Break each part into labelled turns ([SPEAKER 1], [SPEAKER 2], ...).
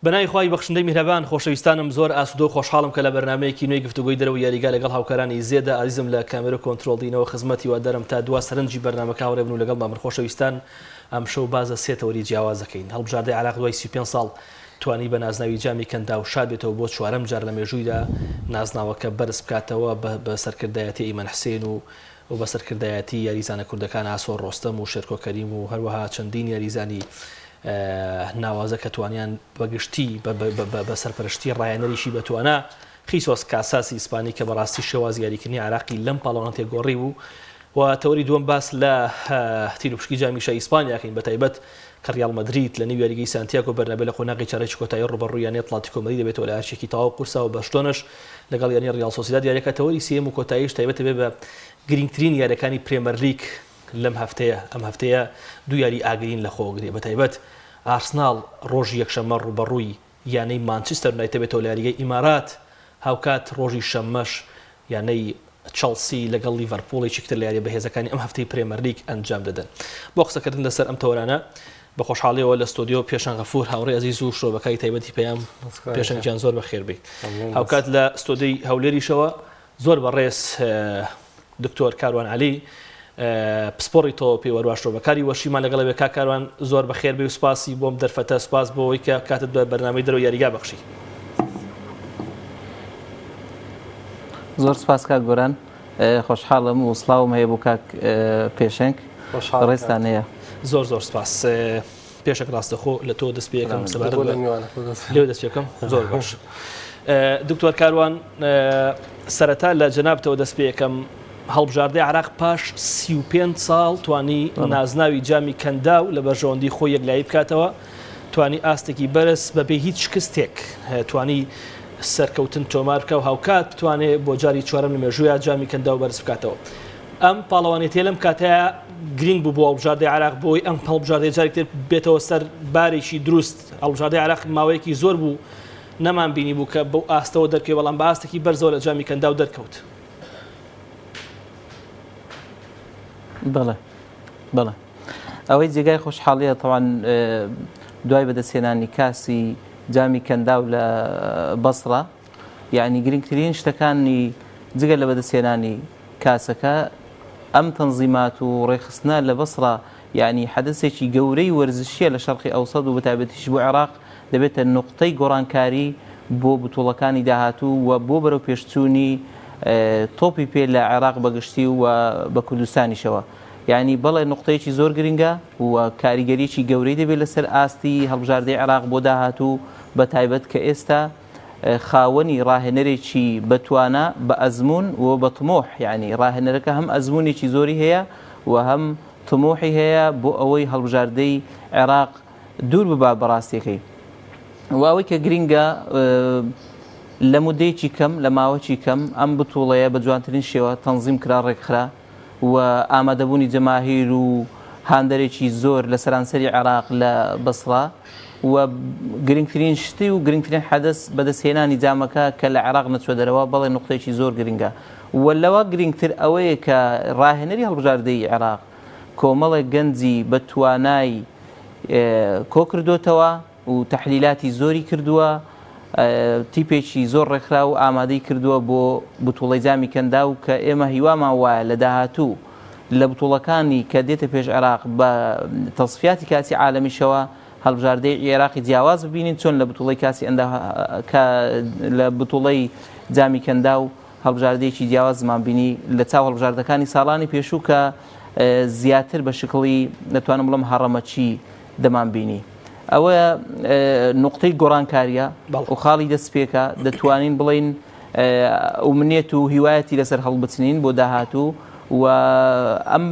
[SPEAKER 1] بەناوی خوای بەخشندەی میهرەبان خۆشەویستانم زۆر ئاسودە و خۆشحاڵم کە لە بەرنامەیەکی نوێی گفتوگۆی دەرەوەی یاریگا لەگەڵ هاوکارانی زێدە ئازیزم لە کامێرە و کۆنترۆڵ دینەوە خزمەت هیوادارم تا دوا سەرنجی بەرنامەکە هاوڕێ بن و لەگەڵمان بن خۆشەویستان ئەمشەو باس لە سێ تەوەری جیاواز دەکەین هەڵبژاردەی عێراق دوای 35 ساڵ توانی بە نازناوی جامی کەنداو شاد بێتەوە بۆ چوارەم جار لە مێژوویدا نازناوەکە بەرز بکاتەوە بە سەرکردایەتی ئەیمەن حسێن و و بە سەرکردایەتی یاریزانە کوردەکان ئاسۆ ڕۆستەم و شێرکۆ کەریم و هەروەها چەندین یاریزانی ناوازە کە توانیان بە گشتی بە سەرپەرشتی ڕاهێنەریی بەتوانا خیسۆس کاساسی ئیسپانی کە بەڕاستی شێوازی یاریکردنی عێراقی لەم پاڵەوانەتیە گۆڕی بوو و تەوەری دووەم باس لە تیروپشکی جامی شای ئیسپانیا کەین بەتایبەت کە ڕیاڵ مەدرید لە نێو یاریگەی سانتیاگۆ بەرنابێ لە قۆناغی چارەکی کۆتایی ڕووبەڕووی یانەی ئەتلاتیکۆ مەدرید دەبێتەوە لە ئەرکێکی تەواو قورسا و بەرشلۆنەش لەگەڵ یانەی ڕیاڵ سۆسیداد یاریەکە تەوەری سێیەم و کۆتاییش تایبەت دەبێت بە گرینگترین یاریەکانی پرێمەرلیگ لەم هەفتەیە، ئەم هەفتەیە دوو یاری ئاگرین لەخۆگرێ بەتایبەت ئارسناڵ ڕۆژی یەکشەممە ڕووبەڕووی یانەی مانچستەر یونایتد دەبێتەوە لە یاریگەی ئیمارات، هاوکات ڕۆژی شەممەش یانەی چێڵسی لەگەڵ لیڤەرپوڵ یەکێکی تر لە یارییە بەهێزەکانی ئەم هەفتەی پرێمەرلیگ ئەنجام دەدەن. بۆ قسەکردن لەسەر ئەم تەوەرانە بە خۆشحاڵیەوە لە ستۆدیۆ پێشەنگ غەفور هاوڕێی ئەزیز و شرۆڤەکاری تایبەتی پەیام پێشەنگ گیان زۆر بەخێربێیت. هاوکات لە ستۆدیۆی هەولێریشەوە زۆر بەڕێز دکتۆر کاروان عەلی پسپۆڕی تۆپی وەروا شرۆڤەکاری وەرشیمان لەگەڵ بێ کاک کاروان زۆر بەخێر بێ و سوپاسی بۆم دەرفەتە سوپاس بۆ ئەوەی کە کاتت بە بەرنامەی دەرەوە یاریگا بەخشی.
[SPEAKER 2] زۆر سپاس کاک گۆران خۆشحاڵم و سڵاوم هەیە بۆ کاک پێشەنگ ڕێزتان هەیە.
[SPEAKER 1] زۆر زۆر سپاس. پێشەک ڕاستەخۆ لە تۆ دەست پێ یەکەم سەبارەت بە لێو دەست پێکەم زۆر باش دکتۆر کاروان سەرەتا لە جەنابتەوە دەست پێ یەکەم هەڵبژاردەی عراق پاش 35 ساڵ توانی نازناوی جامی کەنداو لە بەرژەوەندی خۆی یەکلایی بکاتەوە توانی ئاستێکی بەرز بەبێ هیچ شکستێک توانی سەرکەوتن تۆمار بکە و هاوکات بتوانێت بۆ جاری چوارەم لە مێژوویا جامی کەنداو بەرز بکاتەوە. ئەم پاڵەوانێتیە لەم کاتەیا گرینگ بوو بۆ هەڵبژاردەی عێراق بۆی ئەم هەڵبژاردەیە جارێک تر بێتەوە سەر بارێکی دروست هەڵبژاردەی عێراق ماوەیەکی زۆر بوو نەمان بینی بوو کە بەو ئاستەوە دەرکەوێت بەڵام بە ئاستێکی بەرزەوە لە جامی کەنداو دەرکەوت.
[SPEAKER 2] بەڵێ بەڵێ ئەوەی جێگای خۆشحاڵیە تەوان دوای بەدەستهێنانی کاسی جامی کەنداو لە بەسڕە یەعنی گرنگترین شتەکانی جگە لە بەدەستهێنانی کاسەکە ئەم تەنزیمات و ڕێکخستنە لە بەسڕە یەعنی حەدەسێکی گەورەی وەرزشیە لە شەرقی ئەوسەد و بەتایبەتیش بۆ عێراق دەبێتە نوقتەی گۆڕانکاری بۆ بتوڵەکانی داهاتوو و بۆ بەرەوپێشچوونی تۆپی پێ لە عێراق بەگشتی و بە کوردستانیشەوە یەعنی بەڵێ نوقتەیەکی زۆر گرنگە و کاریگەریی گەورەی دەبێت لەسەر ئاستی هەڵبژاردەی عێراق بۆ داهاتوو بەتایبەت کە ئێستا خاوەنی ڕاهێنەرێکی بەتوانا، بە ئەزموون و بە تموح، یەعنی ڕاهێنەرەکە هەم ئەزموونێکی زۆری هەیە و هەم تموحی هەیە بۆ ئەوەی هەڵبژاردەی عێراق دوور ببا بە ڕاستیەکەی و ئەوەی کە گرینگە لە مودەیەکی کەم لە ماوەکی کەم ئەم بتوڵەیە بە جوانترین شێوە تەنزیم کرا ڕێکخرا و ئامادەبوونی جەماهیر و هاندەرێکی زۆر لە سەرانسەری عێراق لە بەسڕە و گرنگترین شتی و گرنگترین حەدەس بەدەستهێنانی جامەکە کە لە عێراق نەچوە دەرەوە بەڵێ نوقتەیەکی زۆر گرنگە و لەوە گرنگتر ئەوەیە کە ڕاهێنەری هەڵبژاردەی عێراق کۆمەڵێک گەنجی بە توانای کۆکردۆتەوە و تەحلیلاتی زۆری کردووە، تیپێکی زۆر ڕێکخراو و ئامادەی کردووە بۆ بتوڵەی جامی کەنداو کە ئێمە هیوامان وایە لە داهاتوو لە بتوڵەکانی کە دێتە پێش عێراق بە تەسفیاتی کاسی عالەمیشەوە هەڵبژاردەی عێراقی جیاواز ببینین چۆن لە بتوڵەی کاسی ئەندا لە بتوڵەی جامی کەنداو هەڵبژاردەیەکی جیاوازمان بینی لە چاو هەڵبژاردەکانی ساڵانی پێشوو کە زیاتر بە شکڵی دەتوانم بڵێم هەڕەمەکی دەمانبینی. ئەوە نوقتەی گۆڕانکاریە و خاڵی دەستپێکە، دەتوانین بڵێین ئومنیەت و هیوایەتی لەسەر هەڵبچنین بۆ داهاتوو و ئەم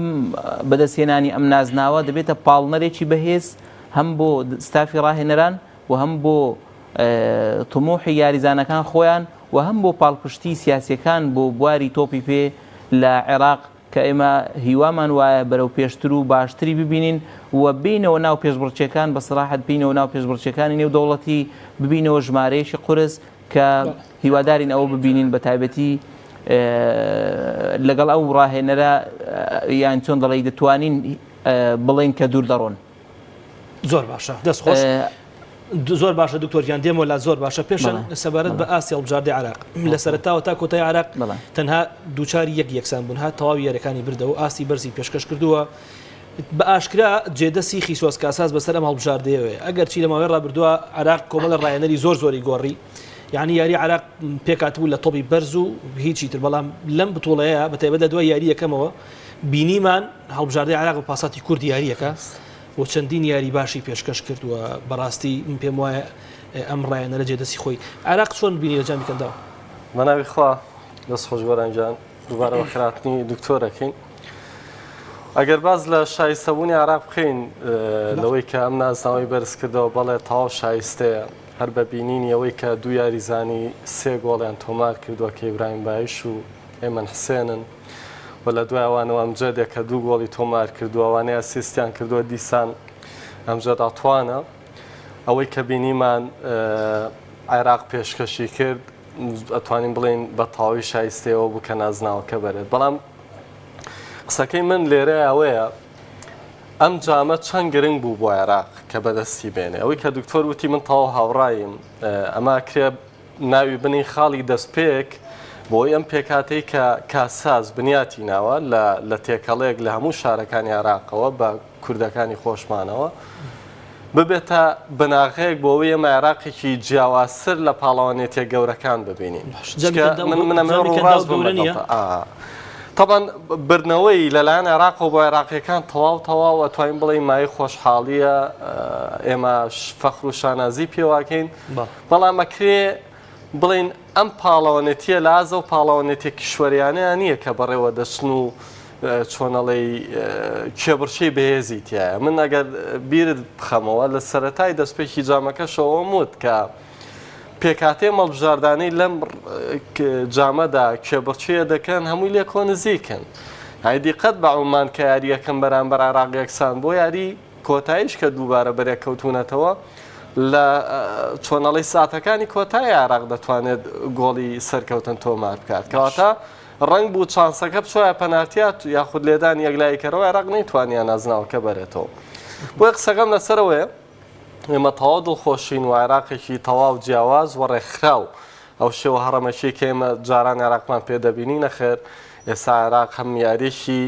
[SPEAKER 2] بەدەستهێنانی ئەم نازناوە دەبێتە پاڵنەرێکی بەهێز هەم بۆ ستافی ڕاهێنەران و هەم بۆ تموحی یاریزانەکان خۆیان و هەم بۆ پاڵپشتی سیاسیەکان بۆ بواری تۆپی پێ لە عێراق کە ئێمە هیوامان وایە بەرەو پێشتر و باشتری ببینین و بێینەوە ناو پێشبڕکێکان بە سەراحەت بینەوە ناو پێشبڕکێکانی نێودەوڵەتی ببینەوە ژمارەیەکی قورس کە هیوادارین ئەوە ببینین بە تایبەتی لەگەڵ ئەو ڕاهێنەرە یان چۆن دەڵێی دەتوانین بڵێین کە دوور دەڕۆن.
[SPEAKER 1] زۆر باشە دەست خۆش. زۆر باشە دکتۆر گیان دێمەوە لات زۆر باشە پێشەنگ سەبارەت بە ئاستی هەڵبژاردەی عێراق لە سەرەتاوە تا کۆتای عێراق تەنها دووچاری یەک یەکسان بوون هات تەواوی یاریەکانی بردەوە ئاستی بەرزی پێشکەش کردووە بە ئاشکرا جێدەستی خیسۆس کاساس بەسەر ئەم هەڵبژاردەیەوەیە ئەگەرچی لە ماوەی ڕابردووە عێراق کۆمەڵە ڕایەنەری زۆر زۆری گۆڕی یعنی یاری عراق پێکاتبوو لە تۆپی بەرز و هیچی تر بەڵام لەم بتوڵەیە بە تایبەت لە دوای یاری یەکەمەوە بینیمان هەڵبژاردەی عراق بە پاساتی کورد یاریەکە و چەندین یاری باشی پێشکەش کرد و بەڕاستی من پێم وایە ئەم ڕایەنەرە جێ دەستی خۆی عێراق چۆن بینی لە جامی کەنداو؟
[SPEAKER 3] بەناوی خوا دەست خۆش گۆران گیان دووبارە بەخێرهاتنی دکتۆرەکەین ئەگەر باز لە شایستەبوونی عراق بکەین لەوەی کە ئەم نازناوەی بەرز کردەوە بەڵێ تەواو شایستەیە هەر بە بینینی ئەوەی کە دوو یاریزانی سێ گۆڵیان تۆمار کردووە کە ئیبراهیم بایش و ئەیمەن حسێنن و لە دوای ئەوانەوە ئەمجەدێک کە دوو گۆڵی تۆمار کردووە ئەوانەی ئەسیستیان کردووە دیسان ئەمجەد عەتوانە ئەوەی کە بینیمان عێراق پێشکەشی کرد ئەتوانین بڵێین بە تەواوی شایستەیەوە بوو کە نازناوەکە بەرێت بەڵام قسەکەی من لێرە ئەوەیە ئەم جامە چەند گرنگ بوو بۆ عێراق کە بەدەستی بێنێ ئەوەی کە دکتۆر وتی من تەواو هاوڕایم ئەمە کرێ ناوی بنین خاڵی دەستپێک بۆی ئەم پێکهاتەی کە کاساس بنیاتی ناوە لە لە تێکەڵەیەک لە هەموو شارەکانی عێراقەوە بە کوردەکانی خۆشمانەوە ببێتە بناغەیەک بۆ ئەوەی ئێمە عێراقێکی جیاوازتر لە پاڵەوانێتیە گەورەکان ببینین. من منەمەوێ ڕووڕاست بم لەگەڵتا. تەبعەن بردنەوەی لەلایەن عێراقەوە بۆ عێراقیەکان تەواو تەواو ئەتوانین بڵێین مایەی خۆشحاڵیە ئێمە فەخر و شانازی پێواکەین بەڵام ئەکرێ بڵێین ئەم پاڵەوانێتییە لە ئاست ئەو پاڵەوانێتیە کیشوەریانەیا نییە کە بەڕێوە دەچن و چۆنەڵێی کێبڕکێی بەهێزی تیایە. من ئەگەر بیرت بخەمەوە لە سەرەتای دەستپێکی جامەکەشەوە ئەوەم وت کە پێکهاتەی ئەم هەڵبژاردانەی لەم جامەدا کێبڕکێ دەکەن هەمووی لێکەوە نزیکن. هەی دیقەت بە عومان کە یارییەکەم بەرامبەر عێراق یەکسان بۆ یاری کۆتاییش کە دووبارە بەرێککەوتوونەتەوە لە چۆنەڵی ساتەکانی کۆتایی عێراق دەتوانێت گۆڵی سەرکەوتن تۆمار بکات کەواتە ڕەنگ بوو چانسەکە بچوایە پەنارتیات یاخود لێدان یەکلاییکەرەوە عێراق نەیتوانیا نازناوەکە بەرێتەوە بۆیە قسەکەم لەسەرەوەیە ئێمە تەواو دڵخۆشین و عێراقێکی تەواو جیاواز و ڕێکخراو ئەو شێوە هەڕەمەکی کە ئێمە جاران عێراقمان پێدەبینی نەخێر ئێستا عێراق هەم یاریێکی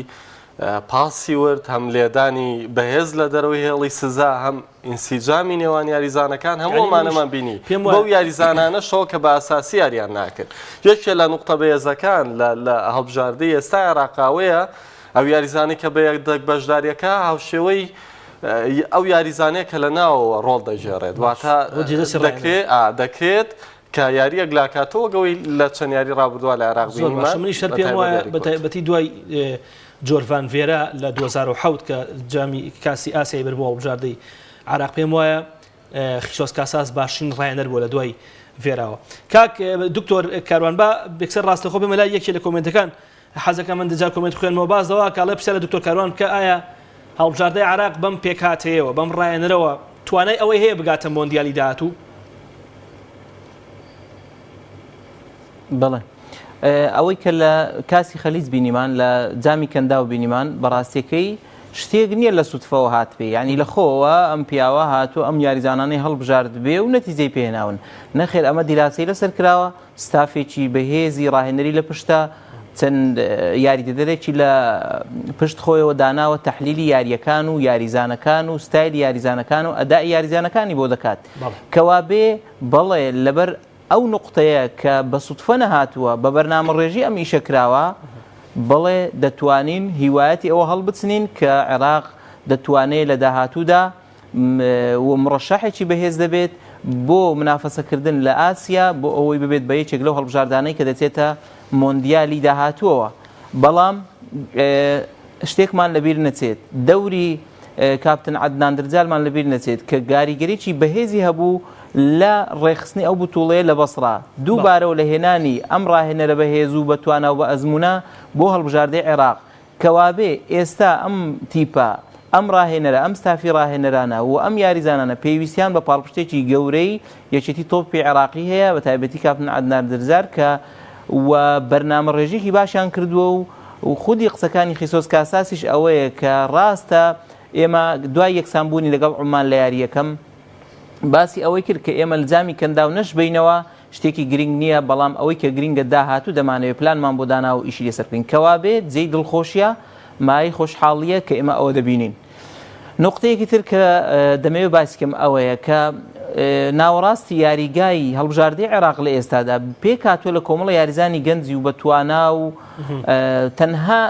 [SPEAKER 3] پاسی ورد، هەم لێدانی بەهێز لە دەرەوەی هێڵی سزا، هەم ئینسیجامی نێوان یاریزانەکان، هەموو ئەمانەمان بینی بەو یاریزانانەشەوە کە بە ئەساسی یاریان ناکرد. یەکێ لە نوقتە بەهێزەکان لە هەڵبژاردەی ئێستای عێراق ئەوەیە ئەو یاریزانەی کە بە یەدەگ بەشداریەکە هاوشێوەی ئەو یاریزانەیە کە لە ناوەوە ڕۆڵ دەگێڕێت، واتە دەکرێت کە یارییەک لاکاتەوە وەک ئەوەی لە چەند یاری ڕابردووە لە عێراق
[SPEAKER 1] زۆر باشە منیش هەر پێم وایە بە تایبەتی دوای جۆرڤان ڤێرا لە 2007 کە جامی کاسی ئاسیای بەر بۆ هەڵبژاردەی عراق پێم وایە خیسۆس کاساس باشترین ڕایەنەر بووە لە دوای ڤێراوە کاک دکتۆر کاروان با بێکسەر ڕاستەخۆ بێمە لای یەکێ لە کۆمێنتەکان حەزەکەم من دەجار کۆمێنت خوێنمەوە باس لەوە کاڵێ پرسیار لە دکتۆر کاروان بکە ئایا هەڵبژاردەی عراق بەم پێکهاتەیەوە بەم ڕایەنەرەوە توانای ئەوەی هەیە بگاتە مۆندیالی داهاتوو؟
[SPEAKER 2] بەڵێ ئەوەی کە لە کاسی خەلیج بینیمان لە جامی کەنداو بینیمان بەڕاستیەکەی شتێک نییە لە سوتفەوە هاتبێ یعنی لە خۆوە ئەم پیاوە هاتوو ئەم یاریزانانەی هەڵبژارد بێ و نەتیجەی پێهێناون نەخێر ئەمە دیراسەی لەسەر کراوە ستافێکی بەهێزی ڕاهێنەری لە پشتە، چەند یاریدەدەرێکی لە پشت خۆیەوە داناوە تەحلیلی یارییەکان و یاریزانەکان و ستایلی یاریزانەکان و ئەدائی یاریزانەکانی بۆ دەکات. کەوابێ بەڵێ لەبەر ئەو نوقتەیە کە بە سوتفە نەهاتووە بە بەرنامەڕێژی ئەم ئیشە کراوە، بەڵێ دەتوانین هیوایەتی ئەوە هەڵبچنین کە عێراق دەتوانێ لە داهاتوودا و مڕەشەحێکی بەهێز دەبێت بۆ منافەسەکردن لە ئاسیا بۆ ئەوەی ببێت بە یەکێک لەو هەڵبژاردانەی کە دەچێتە مۆندیالی داهاتووەوە بەڵام شتێکمان لەبیر نەچێت دەوری کاپتن عەدنان درجالمان لەبیر نەچێت کە گاریگەریی بەهێزی هەبوو لە ڕێکخستنی ئەو بتوڵەیە لە بەسڕا دووبارەوە لە هێنانی ئەم ڕاهێنەرە بەهێز و بە توانا و بە ئەزمونە بۆ هەڵبژاردەی عێراق کەوابێ ئێستا ئەم تیپە، ئەم ڕاهێنەرە، ئەم ستافی ڕاهێنەرانە و ئەم یاریزانانە پێویستیان بە پاڵپشتێکی گەورەی یەکێتی تۆپی عێراقی هەیە بە تایبەتی کاپتن عەدنان درزار کە و بەرنامەڕێژیی باشیان کردووە و و خودی قسەکانی خیسۆس کاساسیش ئەوەیە کە ڕاستە ئێمە دوای یەکسانبوونی لەگەڵ عومان لە یارییەکەم. باسی ئەوەی کرد کە ئێمە لە جامی کەنداو نەشبەینەوە شتێکی گرنگ نییە، بەڵام ئەوەی کە گرنگە داهاتوو دەمانەوێت پلانمان بۆ داناوە و ئیشی لەسەر بکەین. کەوابێ جێی دڵخۆشییە، مایەی خۆشحاڵییە کە ئێمە ئەوە دەبینین. نوقتەیەکی تر کە دەمەوێت باسی کەم ئەوەیە کە ناوەڕاستی یاریگای هەڵبژاردەی عێراق لە ئێستادا پێکهاتووە لە کۆمەڵە یاریزانی گەنجی و بەتوانا و تەنها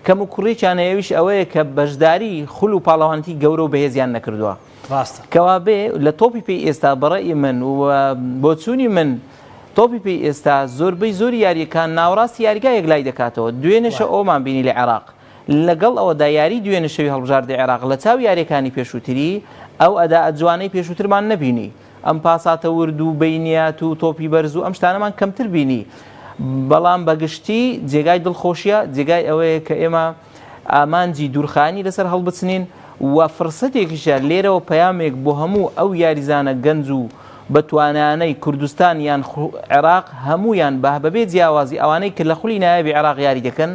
[SPEAKER 2] کەم و کوڕیکیان هەیە ئەویش ئەوەیە کە بەشداری خول و پاڵەوانێتی گەورە و بەهێزیان نەکردووە.
[SPEAKER 1] ڕاستە.
[SPEAKER 2] کەوابێ لە تۆپی پێی ئێستا بە ڕەئی من و بۆچوونی من تۆپی پێی ئێستا زۆربەی زۆری یارییەکان ناوەڕاستی یاریگا یەکلای دەکاتەوە. دوێنێ شەو ئەوەمان بینی لە عێراق. لەگەڵ ئەوەدا یاری دوێنێ شەوی هەڵبژاردەی عێراق لە چاو یارییەکانی پێشووتری ئەو ئەدائە جوانەی پێشووترمان نەبینی. ئەم پاساتە ورد و بەینیات و تۆپی بەرز و ئەم شتانەمان کەمتر بینی بەڵام بە گشتی جێگای دڵخۆشیە جێگای ئەوەیە کە ئێمە ئامانجی دوورخانی لەسەر هەڵبچنین و فرسەتێکیشە لێرەوە پەیامێک بۆ هەموو ئەو یاریزانە گەنج و بەتوانانەی کوردستان یان عێراق هەمویان بە بەبێ جیاوازی ئەوانەی کە لە خولی نایابی عێراق یاری دەکەن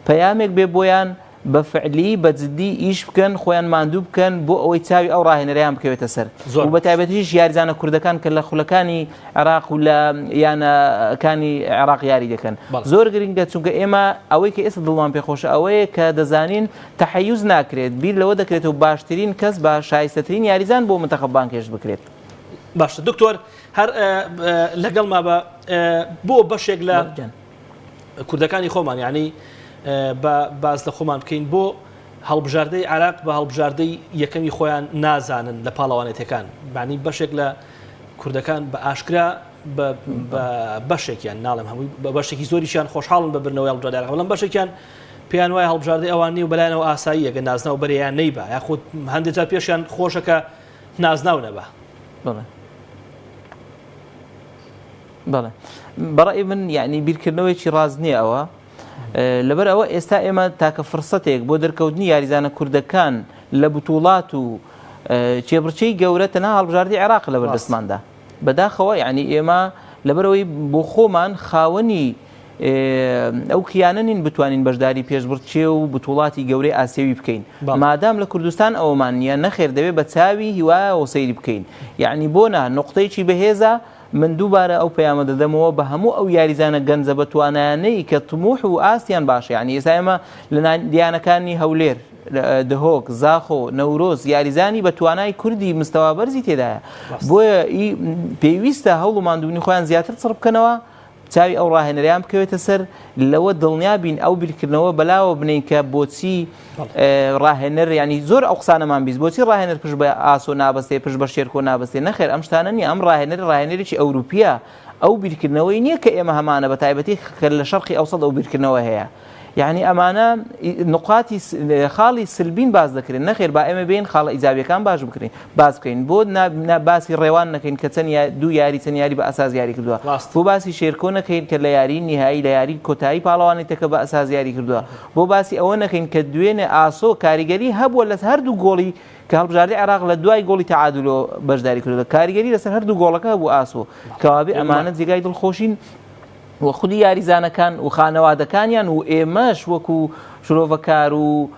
[SPEAKER 2] پەیامێک بێ بۆیان بە فعلی بە جدی ئیش بکەن خۆیان ماندوو بکەن بۆ ئەوەی چاوی ئەو ڕاهێنەرەیان بکەوێتە سەر و بە تایبەتیش یاریزانە کوردەکان کە لە خولەکانی عێراق و لە یانەکانی عێراق یاری دەکەن زۆر گرنگە چونکە ئێمە ئەوەی کە ئێستا دڵمان پێخۆشە ئەوەیە کە دەزانین تەحەیوز ناکرێت بیر لەوە دەکرێت و باشترین کەس بە شایستەترین یاریزان بۆ منتەخەب بانگهێشت بکرێت.
[SPEAKER 1] باشە دکتۆر هەر لەگەڵ ما بە بۆ بەشێک لە کوردەکانی خۆمان یعنی بە باس لە خۆمان بکەین بۆ هەڵبژاردەی عراق بە هەڵبژاردەی یەکەمی خۆیان نازانن لە پاڵەوانێتەکان بانی بەشێک لە کوردەکان بە ئاشکرا بە بەشێکیان ناڵم هەمووی بە بەشێکی زۆریشیان خۆشحاڵن بە بردنەوەی هەڵبژاردەی عراق بەڵام بەشێکیان پێیان وایە هەڵبژاردەی ئەوان نیە و بەلایەنەوە ئاساییە گەر نازناو بەرێ یان نەیبا یاخود هەندێک جار پێشیان خۆشە کە نازناو نەبا.
[SPEAKER 2] بەڵێ. بەڵێ بەڕای من یعنی بیرکردنەوەیکی ڕاست نییە ئەوە لەبەر ئەوە ئێستا ئێمە تاکە فرسەتێک بۆ دەرکەوتنی یاریزانە کوردەکان لە بتوڵات و کێبڕکێی گەورە تەنها هەڵبژاردی عێراق لە بەردەستماندا بەداخەوە یعنی ئێمە لەبەرەوەی بۆ خۆمان خاوەنی ئەو کیانە نین بتوانین بەشداری پێشبڕکێ و بتوڵاتی گەورەی ئاسیەوی بکەین مادام لە کوردستان ئەومان نییە نەخێر دەبێت بە چاوی هیوایەوە سەیری بکەین یعنی بۆ نا نقطەیەکی بەهێزە من دووبارە ئەو پەیامە دەدەمەوە بە هەموو ئەو یاریزانە گەنجە بەتوانایانەی کە تموح و ئاستیان باشە یعنی ئێستا ئێمە لە یانەکانی هەولێر دهۆک زاخۆ نەورۆز یاریزانی بە توانای کوردی مستەوا بەرزی تێدایە بۆیە پێویستە هەوڵ و ماندوونی خۆیان زیاتر چڕ بکەنەوە چاوی ئەو ڕاهێنەرەیان بکەوێتە سەر، لەوە دڵنیا بین ئەو بیرکردنەوە بەلاوە بنێین کە بۆچی ڕاهێنەر یانی زۆر ئەو قسانەمان 20 بۆچی ڕاهێنەر پشت بە ئاسۆ نابەستێ پشت بە شێرکۆ نابەستێ نەخێر ئەم شتانە نییە ئەم ڕاهێنەر ڕاهێنەرێکی ئەوروپیە ئەو بیرکردنەوەی نییە کە ئێمە هەمانە بە تایبەتی کە لە شەرقی ئەوسەد ئەو بیرکردنەوە هەیە. یعنی ئەمانە نقاتی خاڵی سلبین باز دەکرێن نەخێر با ئێمە بین خاڵە ئیجابیەکان باش بکرین باس بکەین بۆ باسی ڕێوان نەکەین کە چەند دوو یاری چەند یاری بە ئەساس یاری کردووە بۆ باسی شێرکۆ نەکەین کە لە یاری نیهایی لە یاری کۆتایی پاڵەوانێتەکە بە ئەساس یاری کردووە بۆ باسی ئەوە نەکەین کە دوێنێ ئاسۆ کاریگەری هەبووە لە هەردوو گۆڵی کە هەڵبژاردەی عێراق لە دوای گۆڵی تەعادلۆ بەشداری کردووە کاریگەری لەسەر هەردوو گۆڵەکە هەبوو ئاسۆ کەوابێ ئەمانە جێگای دڵخۆشین و خودی یاریزانەکان و خانەوادەکانیان و ئێمەش وەکو شرۆڤەکار و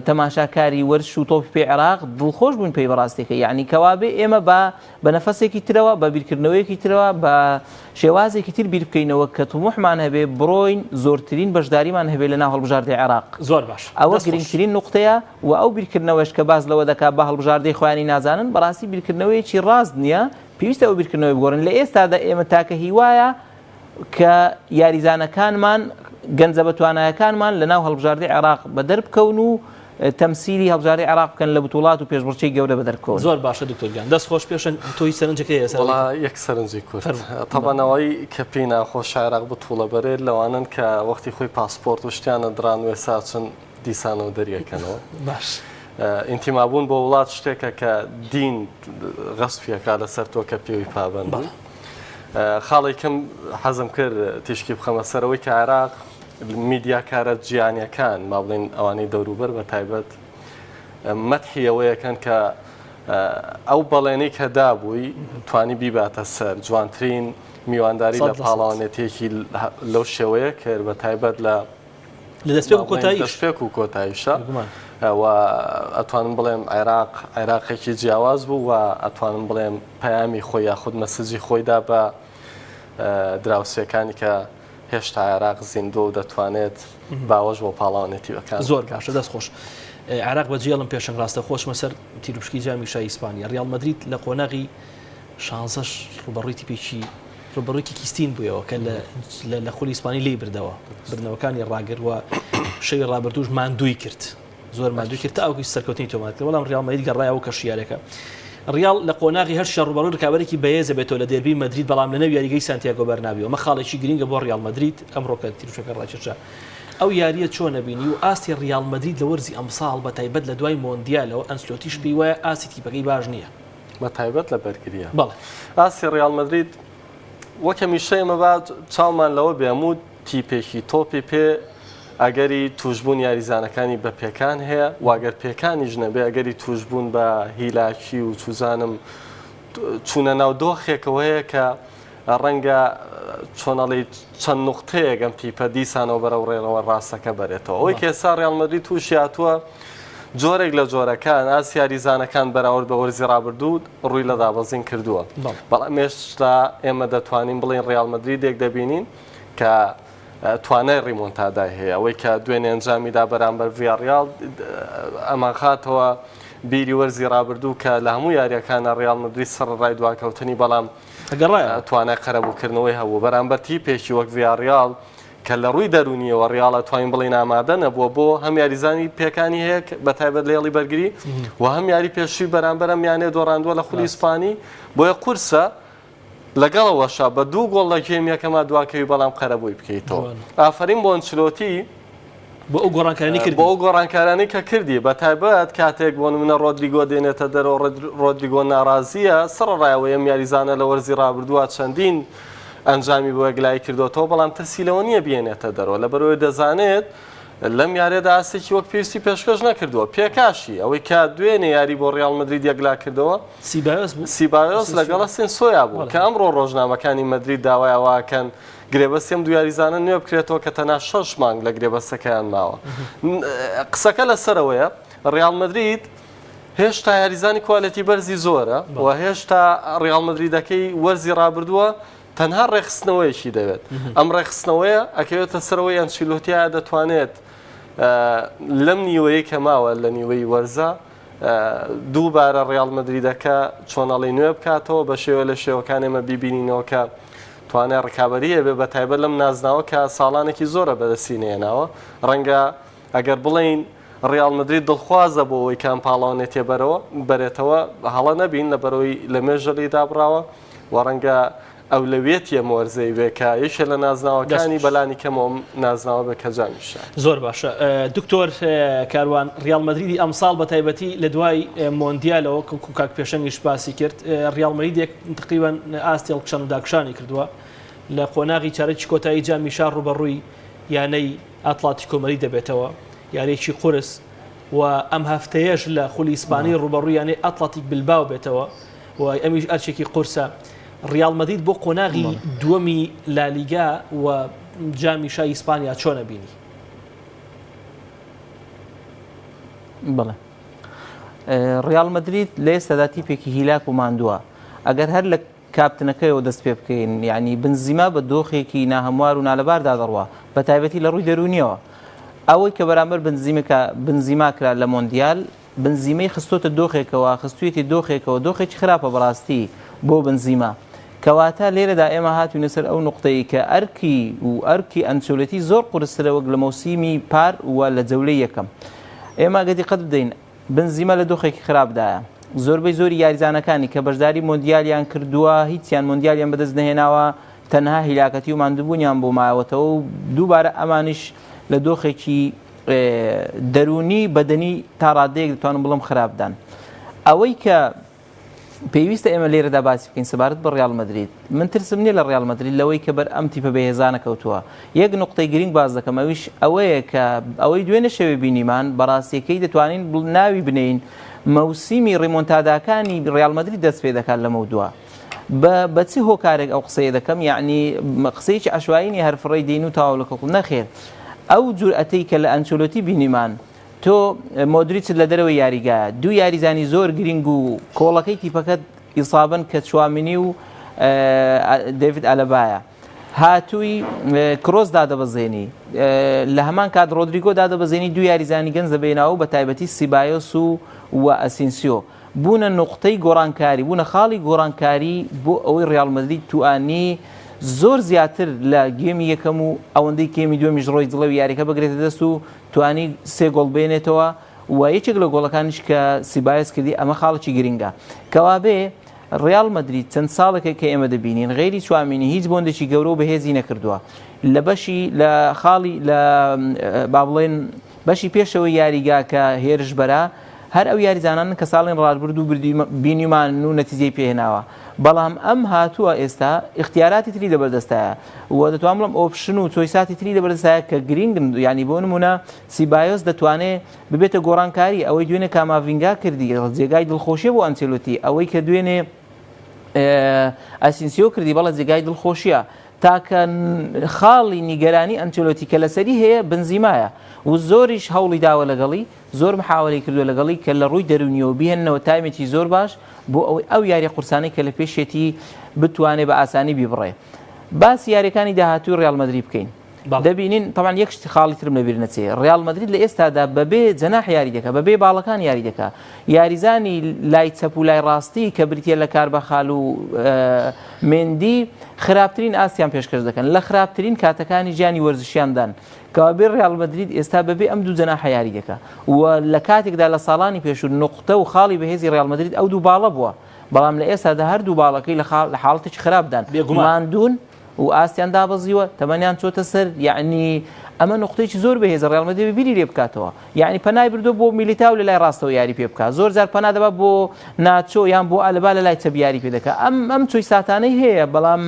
[SPEAKER 2] تەماشاکاری وەرزش و تۆپی پێی عێراق دڵخۆش بووین پێی بەڕاستیەکە یعنی کەوابێ ئێمە بە بە نەفەسێکی ترەوە بە بیرکردنەوەیەکی ترەوە بە شێوازێکی تر بیر بکەینەوە کە تموحمان هەبێ بڕۆین زۆرترین بەشداریمان هەبێ لە ناو هەڵبژاردەی عێراق
[SPEAKER 1] زۆر باش
[SPEAKER 2] ئەوە گرنگترین نوقتەیە و ئەو بیرکردنەوەش کە باس لەوە دەکات بە هەڵبژاردەی خۆیانی نازانن بەڕاستی بیرکردنەوەیەکی ڕاست نییە پێویستە ئەو بیرکردنەوەی بگۆڕین لە ئێستادا ئێمە تاکە هیوایە کە یاریزانەکانمان گەنجە بەتوانایەکانمان لە ناو هەڵبژاردەی عێراق بەدەر بکەون و تەمسیلی هەڵبژاردەی عێراق بکەن لە بتوڵات و پێشبڕکێی گەورە بەدەر بکەون.
[SPEAKER 1] زۆر باشە دکتۆر گیان دەست خۆش پێشەنگ تۆ هیچ سەرنجێکت هەیە لەسەر
[SPEAKER 3] وەڵا یەک سەرنجی کورت تەبعەن ئەوەی کە پێی ناخۆشە عێراق بتوڵە بەرێت لەوانەن کە وەختی خۆی پاسپۆرت و شتیانە دڕان و ئێستا ئەچن دیسانەوە دەریەکەنەوە.
[SPEAKER 1] باش.
[SPEAKER 3] ئینتیمابوون بۆ وڵات شتێکە کە دین غەسپیەکا لەسەر تۆ کە پێوی پابەند بی. خاڵی کەم حەزم کرد تیشکی بخەمە سەرەوەی کە عێراق میدیاکارە جیهانیەکان با بڵێین ئەوانەی دەوروبەر بە تایبەت مەتحی ئەوەیەکەن کە ئەو بەڵێنەی کە دابووی توانی بیباتە سەر جوانترین میوانداری لە پاڵەوانێتیەکی لەو شێوەیە کرد بە تایبەت لە
[SPEAKER 1] لە دەستپێک و کۆتاییش
[SPEAKER 3] دەستپێک و کۆتاییشە.
[SPEAKER 1] بێگومان.
[SPEAKER 3] و ئەتوانم بڵێم عێراق عێراقێکی جیاواز بوو و ئەتوانم بڵێم پەیامی خۆی یاخود مەسجی خۆی دا بە دراوسێکانی کە هێشتا عێراق زیندووە و دەتوانێت باوەش بۆ پاڵاوانێتی بەکان
[SPEAKER 1] زۆر باشە دەست خۆش. عێراق بەجێڵم پێشەنگ ڕاستە خۆشمە سەر تیروپشکی جامی شای ئیسپانیا ڕیاڵ مەدرید لە قۆناغی شانزەش ڕوبەڕووی تیپێکی ڕوبەڕووی کیکیستین بوویەوە کە لە خولی ئیسپانی لی بردەوە بردنەوەکانی ڕاگر و شەوی ڕابردووش ماندووی کرد زۆر ماندووی کرد تاوەکو سەرکەوتنی تۆمار کرد بەڵام ڕیاڵ مەدرید گەڕایەوە کەش یاریەکە ڕیاڵ لە قۆناغی هەر شەڕ ڕوبەڕووی ڕکابەرێکی بەهێزە بێتەوە لە دێربی مەدرید بەڵام لەنێو یاریگەی سانتیاگۆ بەرنابیۆ ئەمە خاڵێکی گرنگە بۆ ڕیاڵ مەدرید ئەمڕۆ کە تیروشەکە ڕاکێشا ئەو یارییە چۆن ئەبینی و ئاستی ڕیاڵ مەدرید لە وەرزی ئەمساڵ بە تایبەت لە دوای مۆندیالەوە ئەنسلۆتیش پێی وایە ئاستی تیپەکەی باش نییە.
[SPEAKER 3] بە تایبەت لە بەرگرییە.
[SPEAKER 1] بەڵێ.
[SPEAKER 3] ئاستی ڕیاڵ مەدرید وەک هەمیشە ئێمە با چاومان لەوە بێ هەموو تیپێکی تۆپی پێ ئەگەری تووشبوون یاریزانەکانی بە پێکان هەیە و ئەگەر پێکانیش نەبێ ئەگەری تووشبوون بە هیلاکی و چوزانم چوونە ناو دۆخێکەوە هەیە کە ڕەنگە چۆن ئەڵێی چەند نوقتەیەک ئەم تیپە دیسانەوە بەرەو ڕێڕەوە ڕاستەکە بەرێتەوە. ئەوەی کە ئێستا ڕیاڵ مەدرید تووشی هاتووە جۆرێک لە جۆرەکان ئاست یاریزانەکان بەراورد بە وەرزی ڕابردوو ڕووی لە دابەزین کردووە. بەڵام هێشتا ئێمە دەتوانین بڵێین ڕیاڵ مەدریدێک دەبینین کە توانای ڕیمۆنتادای هەیە. ئەوەی کە دوێنێ ئەنجامیدا بەرامبەر ڤیاڕیاڵ ئەمانخاتەوە بیری وەرزی ڕابردوو کە لە هەموو یارییەکانە ڕیاڵ مەدرید سەرەڕای دواکەوتنی بەڵام
[SPEAKER 1] گەڕایەوە.
[SPEAKER 3] توانای قەرەبووکردنەوەی هەبوو بەرامبەر تیپێکی وەک ڤیاڕیاڵ کە لە ڕووی دەروونیەوە ڕیاڵ ئەتوانین بڵێین ئامادە نەبووە بۆ هەم یاریزانی پێکانی هەیە بە تایبەت لە هێڵی بەرگری و هەم یاری پێشووی بەرامبەر ئەم یانەیە دۆڕاندووە لە خولی ئیسپانی بۆیە قورسە لەگەڵ ئەوەشا بە دوو گۆڵ لە گێم یەکەما دواکەوی بەڵام قەرەبووی بکەیتەوە ئافەرین بۆ ئەنچلۆتی
[SPEAKER 1] بۆ ئەو گۆڕانکارانەی کردی.
[SPEAKER 3] بۆ ئەو گۆڕانکارانەی کە کردی، بە تایبەت کاتێک بۆ نمونە ڕۆدریگۆ دێنێتە دەرەوە، ڕۆدریگۆ ناڕازییە، سەڕەڕای ئەوەی ئەم یاریزانە لە وەرزی ڕابردووە چەندین ئەنجامی بۆ یەکلایی کردۆتەوە، بەڵام ترسی لەوە نییە بیهێنێتە دەرەوە، لەبەرئەوەی دەزانێت لەم یاریەدا ئاستێکی وەک پێویستی پێشکەش نەکردووە. پێکاشی ئەوەی کە دوێنێ یاری بۆ ڕیاڵ مەدرید یەکلا کردەوە،
[SPEAKER 1] سیبایۆس بوو.
[SPEAKER 3] سیبایۆس لەگەڵ ئەسێنسۆیا بوو، کە ئەمڕۆ ڕۆژنامەکانی مەدرید داوای ئەوە ئەکەن گرێبەستی ئەم دوو یاریزانە نوێ بکرێتەوە کە تەنها شەش مانگ لە گرێبەستەکەیان ماوە. قسەکە لەسەرەوەیە ڕیاڵ مەدرید هێشتا یاریزانی کوالێتی بەرزی زۆرە و هێشتا ڕیاڵ مەدریدەکەی وەرزی ڕابردووە تەنها ڕێکخستنەوەیەکی دەوێت. ئەم ڕێکخستنەوەیە ئەکەوێتە سەرەوەی ئەنچیلۆتیا دەتوانێت لەم نیوەیەی کە ماوە لە نیوەی وەرزە دووبارە ڕیاڵ مەدریدەکە چۆنەڵی نوێ بکاتەوە بە شێوە لە شێوەکان ئێمە بیبینینەوە کە توانای ڕکابەری هەبێ بە تایبەت لەم نازناوە کە ساڵانێکی زۆرە بەدەستی نەهێناوە ڕەنگە ئەگەر بڵێین ڕیاڵ مەدرید دڵخوازە بۆ ئەوەی کە ئەم پاڵەوانێتیە بەرەوە بەرێتەوە هەڵە نەبین لەبەرەوەی لە مێژە لێی دابڕاوە و ڕەنگە ئەولەویەتی ئەم وەرزەی بێ کە یەکێ لە نازناوەکانی بەلانی کەمەوە ئەم نازناوە بێ کە جامی شا.
[SPEAKER 1] زۆر باشە دکتۆر کاروان ڕیاڵ مەدریدی ئەمساڵ بە تایبەتی لە دوای مۆندیالەوە وەکو کاک پێشەنگیش باسی کرد ڕیاڵ مەدریدێک تقریبا ئاستی هەڵکشان و داکشانی کردووە لە قۆناغی چارەکی کۆتایی جامی شا ڕووبەڕووی یانەی ئاتڵاتیکۆ مەدرید دەبێتەوە یاریەکی قورس و ئەم هەفتەیەش لە خولی ئیسپانی ڕووبەڕووی یانەی ئەتڵەتیک بلباو بێتەوە و ئەمیش ئەرکێکی قورسە. ڕیاڵ مەدرید بۆ قۆناغی دووەمی لالیگا و جامی شای ئیسپانیا چۆن ئەبینی؟
[SPEAKER 2] بەڵێ ڕیاڵ مەدرید لە ئێستادا تیپێکی هیلاک و ماندووە ئەگەر هەر لە کاپتنەکەیەوە دەست پێ بکەین یعنی بنزیما بە دۆخێکی ناهەموار و نالەباردا دەڕوا بە تایبەتی لە ڕووی دەروونیەوە ئەوەی کە بەرامبەر بنزیمەکە بنزیما کرا لە مۆندیال بنزیمەی خستۆتە دۆخێکەوە خستویەتی دۆخێکەوە دۆخێکی خراپە بەڕاستی بۆ بنزیما کەواتە لێرەدا ئێمە هاتوینە سەر ئەو نوقتەی کە ئەرکی و ئەرکی ئەنچۆلێتی زۆر قورسترە وەک لە مەوسیمی پار و لە جەولەی یەکەم ئێمە ئەگەر دیقەت بدەین بنزیمە لە دۆخێکی خراپدایە زۆربەی زۆری یاریزانەکانی کە بەشداری مۆندیالیان کردووە هیچیان مۆندیالیان بەدەست نەهێناوە تەنها هیلاکەتی و ماندووبوونیان بۆ ماوەتەوە و دووبارە ئەمانیش لە دۆخێکی دەروونی بەدەنی تا ڕادەیەک دەتوانم بڵم خراپدان ئەوەی کە پێویستە ئێمە لێرەدا باسی بکەین سەبارەت بە ڕیاڵ مەدرید من ترسم نییە لە ڕیاڵ مەدرید لەوەی کە بەر ئەم تیپە بەهێزانە کەوتووە یەک نوقتەی گرنگ باس دەکەم ئەویش ئەوەیە کە ئەوەی دوێنێ شەوێ بینیمان بەڕاستیەکەی دەتوانین ناوی بنێین مەوسیمی ڕیمۆنتاداکانی ڕیاڵ مەدرید دەست پێ دەکات لەمەودوا بە بە چ هۆکارێک ئەو قسەیە دەکەم یعنی قسەیەکی عەشوایی نیە هەر فڕێی دێین و تەواو لە کۆکڵ نەخێر ئەو جورئەتەی کە لە ئەنچۆلۆتی بینیمان. تۆ مۆدریچت لە دەرەوەی یاریگایە، دوو یاریزانی زۆر گرینگ و کۆڵەکەی تیپەکەت ئیسابن کە چوامینی و دەیڤد ئەلەبایە. هاتووی کرۆس دادەبەزێنی لە هەمان کات ڕۆدریگۆ دادەبەزێنی دوو یاریزانی گەنج دەبێنەوە و بە تایبەتی سیبایۆس و و ئەسینسیۆ بوونە نوقتەی گۆڕانکاری بوونە خاڵی گۆڕانکاری بۆ ئەوەی ڕیاڵ مەدرید توانی زۆر زیاتر لە گێمی یەکەم و ئەوەندەی گێمی دووەمیش ڕۆی جڵەوی یاریەکە بگرێتە دەست و توانی سێ گۆڵ بێنێتەوە و یەکێک لە گۆڵەکانیش کە سیبایۆس کردی ئەمە خاڵێکی گرنگە کەوابێ ڕیاڵ مەدرید چەند ساڵێکە کە ئێمە دەبینین غەیری چوامینی هیچ بۆندێکی گەورە و بەهێزی نەکردووە لە بەشی لە خاڵی لە با بڵێن بەشی پێشەوەی یاریگا کە هێرشبەرە هەر ئەو یاریزانانن کە ساڵین ڕابردوو بینیمان و نەتیجەی پێهێناوە بەڵام ئەم هاتووە ئێستا ئیختیاراتی تری لەبەردەستایە و دەتوانم بڵێم option و choice اتی تری لەبەردەستایە کە گرینگن یعنی بۆ نمونە سیبایۆس دەتوانێ ببێتە گۆڕانکاری، ئەوەی دوێنێ کاماڤینگا کردی جێگای دڵخۆشیە بۆ ئەنچێلۆتی، ئەوەی کە دوێنێ ئەسینسیۆ کردی بەڵێ جێگای دڵخۆشیە، تاکە خاڵی نیگەرانی ئەنچێلۆتی کە لەسەری هەیە بنزیمایە و زۆریش هەوڵی داوە لەگەڵی، زۆر محاوەلەی کردووە لەگەڵی کە لە ڕووی دەروونیەوە بیهێننەوە تایمێکی زۆر باش بۆ ئەوەی ئەو یاریە قورسانەی کە لە پێشێتی بتوانێ بە ئاسانی بیبڕێ. باسی یاریەکانی داهاتووی ڕیاڵ مەدرید بکەین. دەبینین تەبعەن یەک شتی خاڵی ترم لەبیر نەچێ ڕیاڵ مەدرید لە ئێستادا بەبێ جەناح یاری دەکا بەبێ باڵەکان یاری دەکا یاریزانی لای چەپ و لای ڕاستی کە بریتە لە کاربەخال و مێندی خراپترین ئاستیان پێشکەش دەکەن لە خراپترین کاتەکانی ژیانی وەرزشیاندان کەوابێ ڕیاڵ مەدرید ئێستا بەبێ ئەم دوو جەناحە یاری دەکا و لە کاتێکدا لە ساڵانی پێشوو نوقتە و خاڵی بەهێزی ڕیاڵ مەدرید ئەو دوو باڵە بووە بەڵام لە ئێستادا هەردوو باڵەکەی لە حاڵەتێکی خراپدان ماندوون و ئاستیان دابەزیوە تەمەنیان چۆتە سەر یەعنی ئەمە نوقتەیەکی زۆر بەهێزە ڕیاڵ مەدرید بیری لێ بکاتەوە یەعنی پەنای بردووە بۆ میلیتاو لە لای ڕاستەوە یاری پێ بکات زۆر جار پەنا دەبا بۆ ناچۆ یان بۆ ئەلبا لە لای چەپ یاری پێ دەکات ئەم ئەم choice اتانەی هەیە بەڵام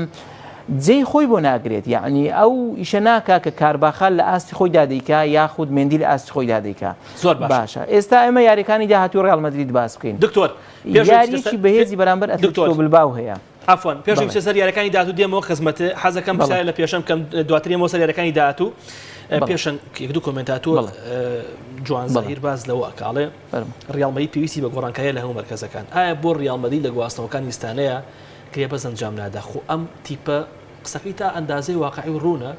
[SPEAKER 2] جێی خۆی بۆ ناگرێت یەعنی ئەو ئیشە ناکا کە کارباخال لە ئاستی خۆی دادەیکا یاخود مێندی لە ئاستی خۆی دادەیکا
[SPEAKER 1] زۆر باشە
[SPEAKER 2] ئێستا ئێمە یاریەکانی داهاتووی ڕیاڵ مەدرید باس بکەین
[SPEAKER 1] دکتۆر
[SPEAKER 2] یاریەکی بەهێزی بەرامبەر ئەتلەتیکۆ بلباو هەیە.
[SPEAKER 1] عەفوەن پێش ئەوەی بچێ سەر یاریەکانی داهاتوو دێمەوە خزمەت حەزەکەم پرسیارێ لە پێشەنگ بکەم دواتر دێمەوە سەر یاریەکانی داهاتوو پێشەنگ یەک دوو comment هاتووە جوان زاهیر باس لەوە ئەکا ئەڵێ ڕیاڵ مەدرید پێویستی بە گۆڕانکاریە لە هەموو مەرکەزەکان ئایا بۆ ڕیاڵ مەدرید لە گواستنەوەکانی ستانەیە گرێبەست ئەنجام نادا خۆ ئەم تیپە قسەکەی تا ئەندازەی واقعی و ڕوونە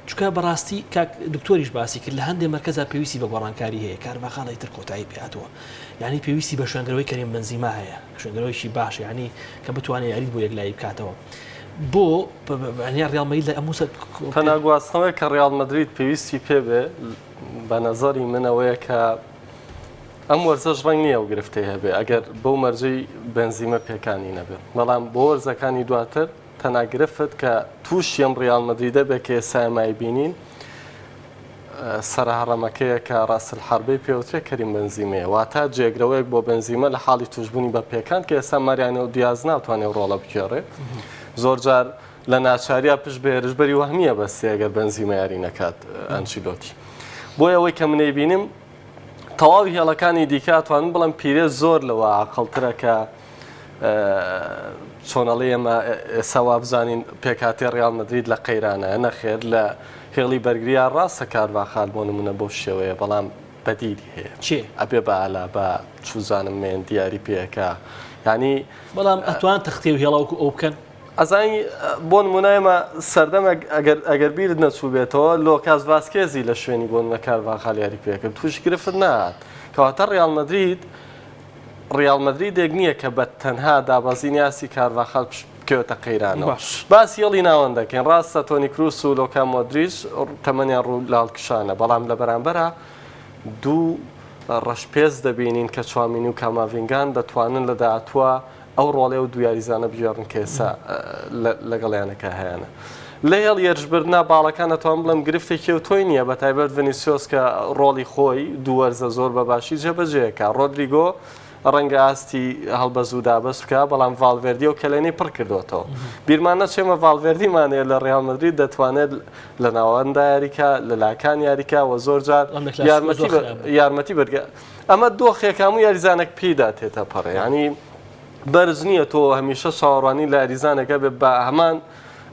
[SPEAKER 1] چونکە بەڕاستی کاک دکتۆریش باسی کرد لە هەندێ مەرکەزا پێویستی بە گۆڕانکاری هەیە کارڤاخاڵ ئیتر کۆتایی پێهاتووە یعنی پێویستی بە شوێنگرەوەی کەریم بنزیما هەیە شوێنگرەوەیکی باش یعنی کە بتوانێت یاریت بۆ یەکلایی بکاتەوە بۆ ڕیاڵ مەدرید لە ئەموو سەر
[SPEAKER 3] تەنها گواستنەوەی کە ڕیاڵ مەدرید پێویستی پێ بێ بە نەزەری من ئەوەیە کە ئەم وەرزەش ڕەنگ نییە ئەو گرفتەی هەبێ ئەگەر بەو مەرجەی بنزیمە پێکانی نەبێ بەڵام بۆ وەرزەکانی دواتر تەنها گرفت کە تووشی ئەم ڕیاڵ مەدریدە بێ کە ئێستا ئێمە ئەیبینین سەرە هەڕەمەکەیە کە ڕاس الحربەی پێوترێ کەریم بنزیمەیە واتە جێگرەوەیەک بۆ بنزیمە لە حاڵی تووشبوونی بە پێکان کە ئێستا ماریانۆ دیاز ناتوانێ ئەو ڕۆڵە بگێڕێ زۆر جار لە ناچاریا پشت بە هێرشبەری وەهمیە بەستێ ئەگەر بنزیمە یاری نەکات ئەنچیلۆتی بۆیە ئەوەی کە من ئەیبینم تەواوی هێڵەکانی دیکە ئەتوانم بڵێم پیرێز زۆر لەوە عاقڵترە کە چۆن ئەڵێ ئێمە ئێستا وابزانین پێکهاتەی ڕیاڵ مەدرید لە قەیرانە نەخێر لە هێڵی بەرگرییا ڕاستە کارڤاخال بۆ نمونە بەو شێوەیە بەڵام بەدیلی هەیە
[SPEAKER 1] چێ
[SPEAKER 3] ئەبێ بە ئالا بە چوزانم مێن دیاری پێەکە ینی
[SPEAKER 1] بەڵام ئەتوان تەختێ و هێڵاوکو ئەو بکەن
[SPEAKER 3] ئەزانی بۆ نمونە ئێمە سەردەمێک ئەگەر ئەگەر بیرت نەچووبێتەوە لۆکاس ڤاسکێزی لە شوێنی بۆ نمونە کارڤاخال یاری پێکرد تووشی گرفت نەهات کەواتە ڕیاڵ مەدرید ڕیاڵ مەدریدێک نییە کە بە تەنها دابەزینی ئاستی کارڤاخال بکەوێتە قەیرانەوە. باسی هێڵی ناوەند دەکەین، ڕاستە تۆنی کروس و لۆکا مۆدریچ تەمەنیان ڕوو لە هەڵکشانە، بەڵام لە بەرامبەرا دوو ڕەشپێست دەبینین کە چوامینی و کاماڤینگان دەتوانن لە داهاتووە ئەو ڕۆڵەی ئەو دوو یاریزانە بگێڕن کە ئێستا لەگەڵ یانەکە هەیانە. لە هێڵی هێرشبردنا باڵەکان ئەتوانم بڵێم گرفتێکی ئەوتۆی نییە بە تایبەت ڤینیسیۆس کە ڕۆڵی خۆی دوو وەرزە زۆر بە باشی جێبەجێ کە ڕۆدریگۆ ڕەنگە ئاستی هەڵبەز و دابەز بکا بەڵام ڤالڤێردی ئەو کەلێنەی پڕ کردووەتەوە بیرمان نەچێ ئێمە ڤالڤێردیمان هەیە لە ڕیال مەدرید دەتوانێت لە ناوەندا یاریکا لە لاکان یاریکا و زۆر جار یارمەتی یارمەتی بەرگە ئەمە دۆخێک هەموو یاریزانێک پێیدا تێتە پەڕێ ینی بەرز نییە تۆ هەمیشە چاوەڕوانی لە یاریزانێکە بێ بە هەمان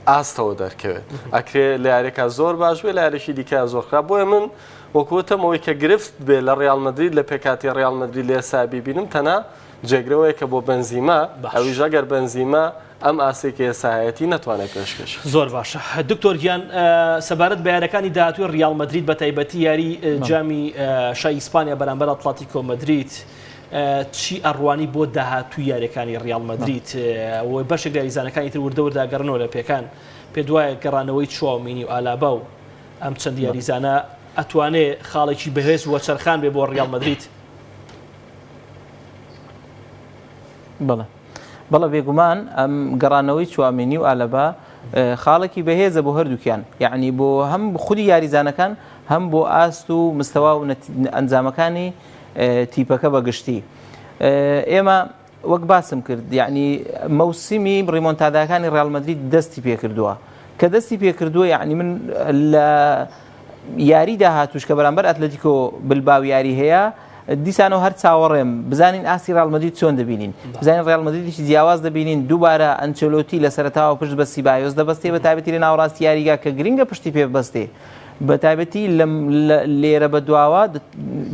[SPEAKER 3] ئاستەوە دەرکەوێت ئەکرێ لە یاریەکە زۆر باش بێ لە یاریی دیکە زۆر خراپ بۆیە من وەکو وتم ئەوەی کە گرفت بێ لە ڕیاڵ مەدرید لە پێکهاتەی ڕیاڵ مەدرید لە ئێستا بیبینم تەنها جێگرەوەیەکە بۆ بنزیما ئەویش ئەگەر بنزیما ئەم ئاستەی کە ئێستا هەیەتی نەتوانێت پێشکەش.
[SPEAKER 1] زۆر باشە دکتۆر گیان سەبارەت بە یاریەکانی داهاتووی ڕیاڵ مەدرید بە تایبەتی یاری جامی شای ئیسپانیا بەرامبەر ئەتلەتیکۆ مەدرید چی ئەڕوانی بۆ داهاتووی یاریەکانی ڕیاڵ مەدرید و بەشێک لە یاریزانەکانی تر وردە وردە گەڕنەوە لە پێکان پێت وایە گەڕانەوەی چواومینی و ئالابا و ئەم چەند یاریزانە ئەتوانێ خاڵێکی بەهێز وەچەرخان بێ بۆ ڕیاڵ مەدرید؟
[SPEAKER 2] بەڵێ بەڵێ بێگومان ئەم گەڕانەوەی چوامینی و ئالەبا خاڵێکی بەهێزە بۆ هەردووکیان یعنی بۆ هەم خودی یاریزانەکان هەم بۆ ئاست و مستەوا و ئەنجامەکانی تیپەکە بەگشتی ئێمە وەک باسم کرد یعنی مەوسمی ڕیمۆنتاداکانی ڕیال مەدرید دەستی پێکردووە کە دەستی پێکردووە یعنی من لە یاری داهاتوش کە بەرامبەر ئەتلەتیکۆ بلباو یاری هەیە دیسانەوە هەر چاوەڕێم بزانین ئاستی ڕیال مەدرید چۆن دەبینین بزانین ڕیال مەدریدیشی جیاواز دەبینین دووبارە ئەنچێلۆتی لە سەرەتاوە پشت بە سیبایۆس دەبەستێ بە تایبەتی لە ناوەڕاستی یاریگا کە گرنگە پشتی پێ ببەستێ بە تایبەتی لێرە بە دواوە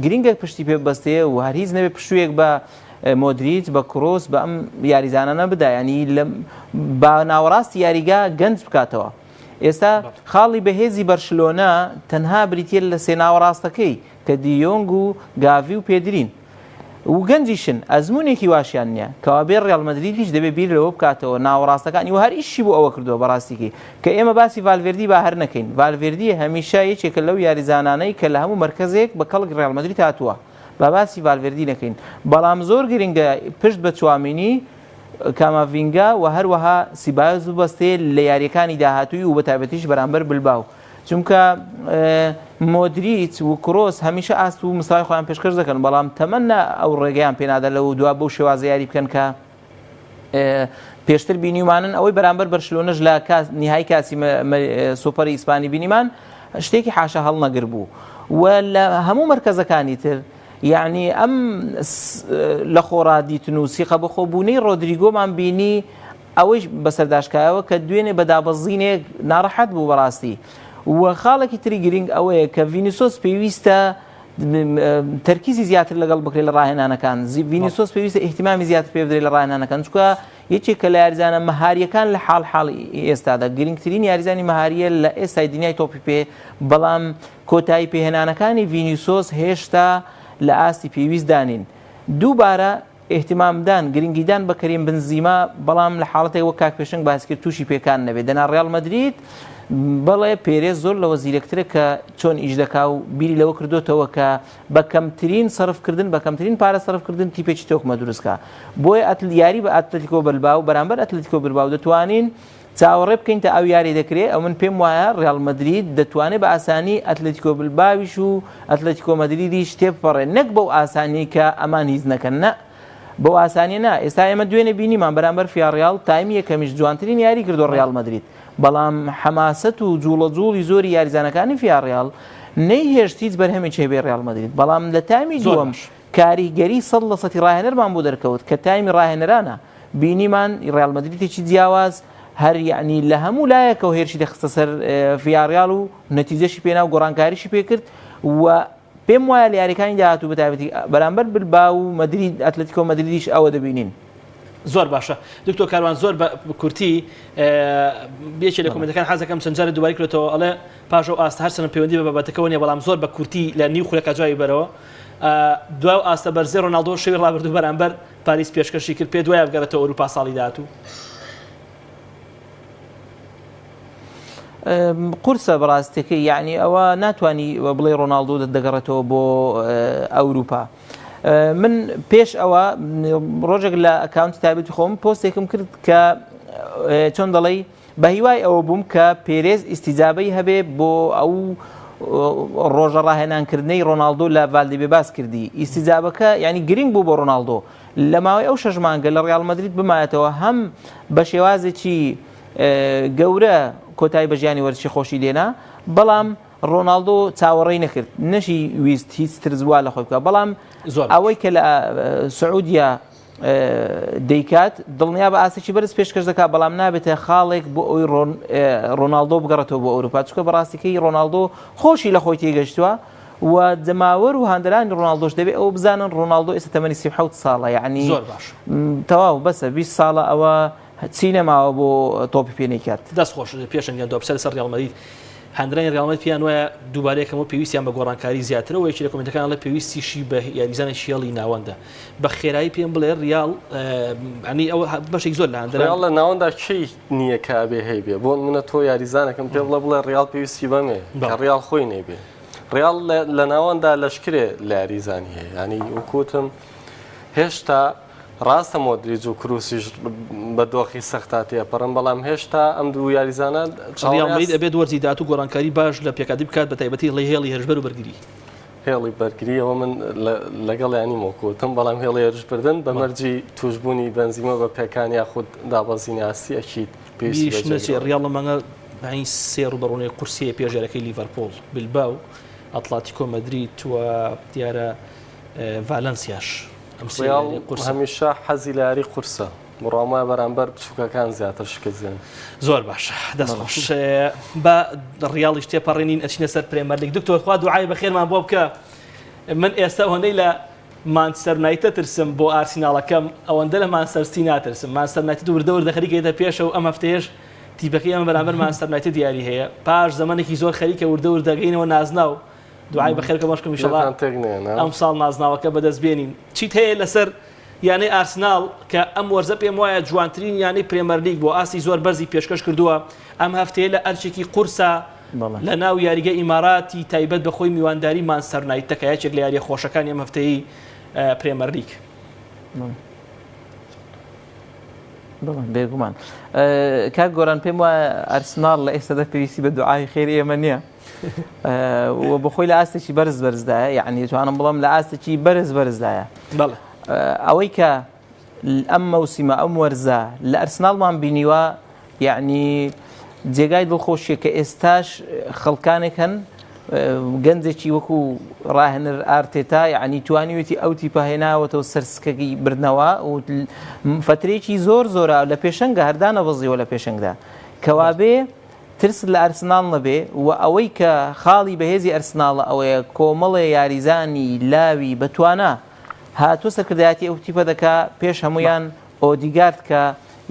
[SPEAKER 2] گرنگە پشتی پێ ببەستێ و هەر هیچ نەبێ پشوویەک بە مۆدریچ بە کرۆس بە ئەم یاریزانانە بدا ینی لە با ناوەڕاستی یاریگا گەنج بکاتەوە ئێستا خاڵی بەهێزی بەرشلۆنە تەنها بریتە لە سێ ناوەڕاستەکەی کە دیۆنگ و گاڤی و پێدرین و گەنجیشن ئەزمونێکی واشیان نییە کەوابێ ڕیال مەدریدیش دەبێ بیر لەوە بکاتەوە ناوەڕاستەکانی و هەر ئیشی بۆ ئەوە کردووە بەڕاستیکی کە ئێمە باسی ڤالڤێردی با هەر نەکەین ڤالڤێردی هەمیشە یەکێکە لەو یاریزانانەی کە لە هەموو مەرکەزێک بە کەڵک ڕیال مەدرید هاتووە با باسی ڤالڤێردی نەکەین بەڵام زۆر گرنگە پشت بە چوامینی کاماڤینگا و هەروەها سیبایۆس ببەستێ لە یاریەکانی داهاتووی و بەتایبەتیش بەرامبەر بلباو چونکە مۆدریچ و کرۆس هەمیشە ئاست و مستەوای خۆیان پێشکەش دەکەن بەڵام تەمەن ئەو ڕێگەیان پێنادا لەو دوا بەو شێوازە یاری بکەن کە پێشتر بینیمانن ئەوەی بەرامبەر بەرشلۆنەش لە نیهای کاسی سوپەری ئیسپانی بینیمان شتێکی حاشا هەڵنەگر بوو و لە هەموو مرکزەکانی تر یعنی ئەم لە خۆڕادیتن و سیقە بەخۆبوونەی ڕۆدریگۆمان بینی ئەوەیش بەسەرداشکایەوە کە دوێنێ بە دابەزینێک ناڕەحەت بوو بەڕاستی و خاڵێکی تری گرنگ ئەوەیە کە ڤینیسۆس پێویستە تەرکیزی زیاتر لەگەڵ بکرێت لە ڕاهێنانەکان ڤینیسۆس پێویستە ئیهتیمامی زیاتر پێ بدرێت لە ڕاهێنانەکان چونکە یەکێکە لە یاریزانە مەهاریەکان لە حاڵ حاڵی ئێستادا گرنگترین یاریزانی مەهاریە لە ئێستای دنیای تۆپی پێ بەڵام کۆتایی پێهێنانەکانی ڤینیسۆس هێشتا لە ئاستی پێویستدا نین دووبارە ئیهتیمامدان، گرنگیدان بە کەریم بنزیما، بەڵام لە حاڵەتێک وەک کاک پێشەنگ باسی کرد تووشی پێکان نەبێت، دەنا ڕیاڵ مەدرید بەڵێ پێرێز زۆر لەوە زیرەکترە کە چۆن ئیش دەکا و بیری لەوە کردۆتەوە کە بە کەمترین سەرفکردن بە کەمترین پارە سەرفکردن تیپێکی تۆکمە دروستکا بۆیە ئەتل یاری بە ئەتلەتیکۆ بلباو بەرامبەر ئەتلەتیکۆ بلباو دەتوانین چاوەڕێ بکەین تا ئەو یاری دەکرێ ئەو من پێم وایە ڕیاڵ مەدرید دەتوانێت بە ئاسانی ئەتلەتیکۆ بلباویش و ئەتلەتیکۆ مەدریدیش تێبپەڕێ نەک بەو ئاسانی کە ئەمان هیچ نەکەن نە بەو ئاسانیە نا ئێستا ئێمە دوێنێ بینیمان بەرامبەر فیاڕیاڵ تایمی یەکەمیش جوانترین یاری کردو ڕیاڵ مەدرید بەڵام حەماسەت و جوڵە جوڵی زۆری یاریزانەکانی فیاڕیاڵ نەیهێشت هیچ بەرهەمێکی هەبێ ڕیاڵ مەدرید بەڵام لە تایمی دووەم کاریگەری سەد لە سەتی ڕاهێنەرمان بۆ دەرکەوت کە تایمی ڕاهێنەرانە بینیمان ڕیال مەدریدێکی جیاواز هەر یعنی لە هەموو لایەکەوە هێرشی دەخستە سەر ڤیاڕیال و نەتیجەشی پێنا و گۆڕانکاریشی پێکرد و پێم وایە لە یاریەکانی داهاتوو بەتایبەتی بەرامبەر بلباو و مەدرید ئەتلەتیکۆ مەدریدیش ئەوە دەبینین.
[SPEAKER 1] زۆر باشە دکتۆر کاروان زۆر بە کورتی یەکێ لە کۆمنتەکان حەزەکەم چەند جارێ دووبارەی کرێتەوە ئەڵێ پاش ئەو ئاستە هەرچەندە پەیوەندی بە بابەتەکەوە نییە بەڵام زۆر بە کورتی لە نیو خولەکە جوابی بەرەوە دوای ئەو ئاستە بەرزەی ڕۆناڵدۆ شەوی ڕابردوو بەرامبەر پاریس پێشکەشی کرد، پێت وایە بگەڕێتەوە ئەوروپا ساڵی داهاتوو؟
[SPEAKER 2] قورسە بەڕاستەکەی یعنی ئەوە ناتوانانی بڵێ ڕۆناڵدۆ دەگەڕێتەوە بۆ ئەوروپا. من پێش ئەوە ڕۆژێک لە ئەکاونتی تایبەتی خۆم پۆستێکم کرد کە چۆن دەڵێی بە هیوای ئەوە بووم کە پێرێز ئیستیجابەی هەبێ بۆ ئەو ڕۆژە ڕاهێنانکردنەی ڕۆناڵدۆ لە ڤالدیبێباس کردی ئیستیجابەکە یعنی گرنگ بوو بۆ ڕۆناڵدۆ لە ماوەی ئەو شەش مانگە لە ڕیاڵ مەدرید بمایەتەوە هەم بە شێوازێکی گەورە کۆتایی بە ژیانی وەرزشی خۆشی دێنا بەڵام ڕۆناڵدۆ چاوەڕێی نەکرد نەشی ویست هیچ ترس وا لە خۆی بکە بەڵام ئەوەی کە لە سعودیا دەیکات دڵنیا بە ئاستێکی بەرز پێشکەش دەکات بەڵام نابێتە خاڵێک بۆ ئەوی ڕۆناڵدۆ بگەڕێتەوە بۆ ئەوروپا چونکە بەڕاستیکەی ڕۆناڵدۆ خۆشی لە خۆی تێگەشتووە و جەماوەر و هاندەرانی ڕۆناڵدۆش دەبێ ئەوە بزانن ڕۆناڵدۆ ئێستا تەمەنی 37 ساڵە یعنی
[SPEAKER 1] زۆر باش
[SPEAKER 2] تەواو بەسە 20 ساڵە ئەوە چی نەماوە بۆ تۆپی پێ نەیکات.
[SPEAKER 1] دەست خۆش پێشەنگ گیان دوا پرسیار لەسەر ڕیاڵ مەدرید هاندەرانی ڕیاڵ مەدرید پێیان وایە دووبارە یەکەمەوە پێویستیان بە گۆڕانکاری زیاترە و یەکی لە کۆمێنتەکان ئەڵێ پێویستیشی بە یاریزانێکی هێڵی ناوەندە بە خێرایی پێم بڵێ ڕیاڵ ئەنی ئەوە بەشێک زۆر لە هاندەران
[SPEAKER 3] ڕیاڵ لە ناوەندا کێی نییە کە ئەبێ هەیبێ بۆ نمونە تۆ یاریزانەکەم پێ بڵێ بڵێ ڕیاڵ پێویستی بەمێ کە ڕیاڵ خۆی نەیبێ ڕیاڵ لە ناوەندا لەشکرێ لە یاریزانی هەیە ینی وەکوتم هێشتا ڕاستە مۆدریج و کروسیش بە دۆخی سەختا تێپەڕن، بەڵام هێشتا ئەم دوو یاریزانە
[SPEAKER 1] ریال مەدرید ئەبێت وەرزی داهاتوو گۆڕانکاری باش لە پێکهاتەی بکات بە تایبەتی هێڵی هێرشبەر و بەرگری.
[SPEAKER 3] هێڵی بەرگری ئەوە من لەگەڵیان نیم وەکو وتم، بەڵام هێڵی هێرشبردن بە مەرجی تووشبوونی بنزیمە بە پێکان یاخود دابەزینی ئاستی ئەکید پێویستی
[SPEAKER 1] بە
[SPEAKER 3] جێگرەوەیە.
[SPEAKER 1] بیریش نەچێت ریاڵ لەم مانگە سێ رووبەڕوونەوەی قورسی هەیە پێش یاریەکەی لیڤەرپوڵ، بلباو، ئەتلاتیکۆ مەدرید و دیارە ڤالەنسیاش. ئەم سێ
[SPEAKER 3] ڕیاڵ
[SPEAKER 1] یاریە قورسە.
[SPEAKER 3] هەمیشە حەزی لە یاری قورسە بڕوام وایە بەرامبەر بچوکەکان زیاتر شکست دێن.
[SPEAKER 1] زۆر باشە دەست خۆش با ڕیاڵیش تێپەڕێنین ئەچینە سەر پرێمەرلیگ دکتۆر خوا دوعای بەخێرمان بۆ بکە من ئێستا ئەوەندەی لە مانچستەر یونایتد ترسم بۆ ئارسیناڵەکەم ئەوەندە لە مانچستەر سیتی ناترسم مانچستەر یونایتد وردە وردە خەریکە دێتە پێشەوە ئەم هەفتەیەش تیپەکەی ئەمە بەرامبەر مانچستەر یونایتد یاری هەیە پاش زەمەنێکی زۆر خەریکە وردە وردە گەینەوە نازناو دوعای بەخێر کە بەشکم ئیشەڵا ئەمساڵ نازناوەکە بەدەست بێنین. چیت هەیە لەسەر یانەی ئارسناڵ کە ئەم وەرزە پێم وایە جوانترین یانەی پرێمەرلیگ بووە ئاستی زۆر بەرزی پێشکەش کردووە ئەم هەفتەیە لە ئەرچێکی قورسە لە ناو یاریگە ئیماراتی تایبەت بە خۆی میوانداری مانچستەر یونایتد دەکا یەکێک لە یاریە خۆشەکانی ئەم هەفتەیەی پرێمەرلیگ.
[SPEAKER 2] بێگومان کاک گۆران پێم وایە ئەرسناڵ لە ئێستادا پێویستی بە دوعای خێری ئێمە نییە. و بەخۆی لە ئاستێکی بەرز بەرزدایە یعنی توانم بڵم لە ئاستێکی بەرز بەرزدایە ئەوەی کە ئەم مەوسیمە ئەم وەرزە لە ئەرسناڵمان بینیوە یعنی جێگای دڵخۆشیە کە ئێستاش خەڵکانێک هەن گەنجێکی وەکو ڕاهێنەر ئارتێتا یعنی توانیوێتی ئەو تیپە هێناوەتەوە سەرسکەکی بردنەوە و فترێکی زۆر زۆرە لە پێشەنگە هەردانە بەزیوە لە پێشەنگدا کەوابێ ترست لە ئەرسناڵ نەبێ و ئەوەی کە خاڵی بەهێزی ئەرسناڵە ئەوەیە کۆمەڵێ یاریزانی لاوی بەتوانا هاتووە سەرکردایەتی ئەو تیپە دەکا پێش هەموویان ئۆدیگارد کە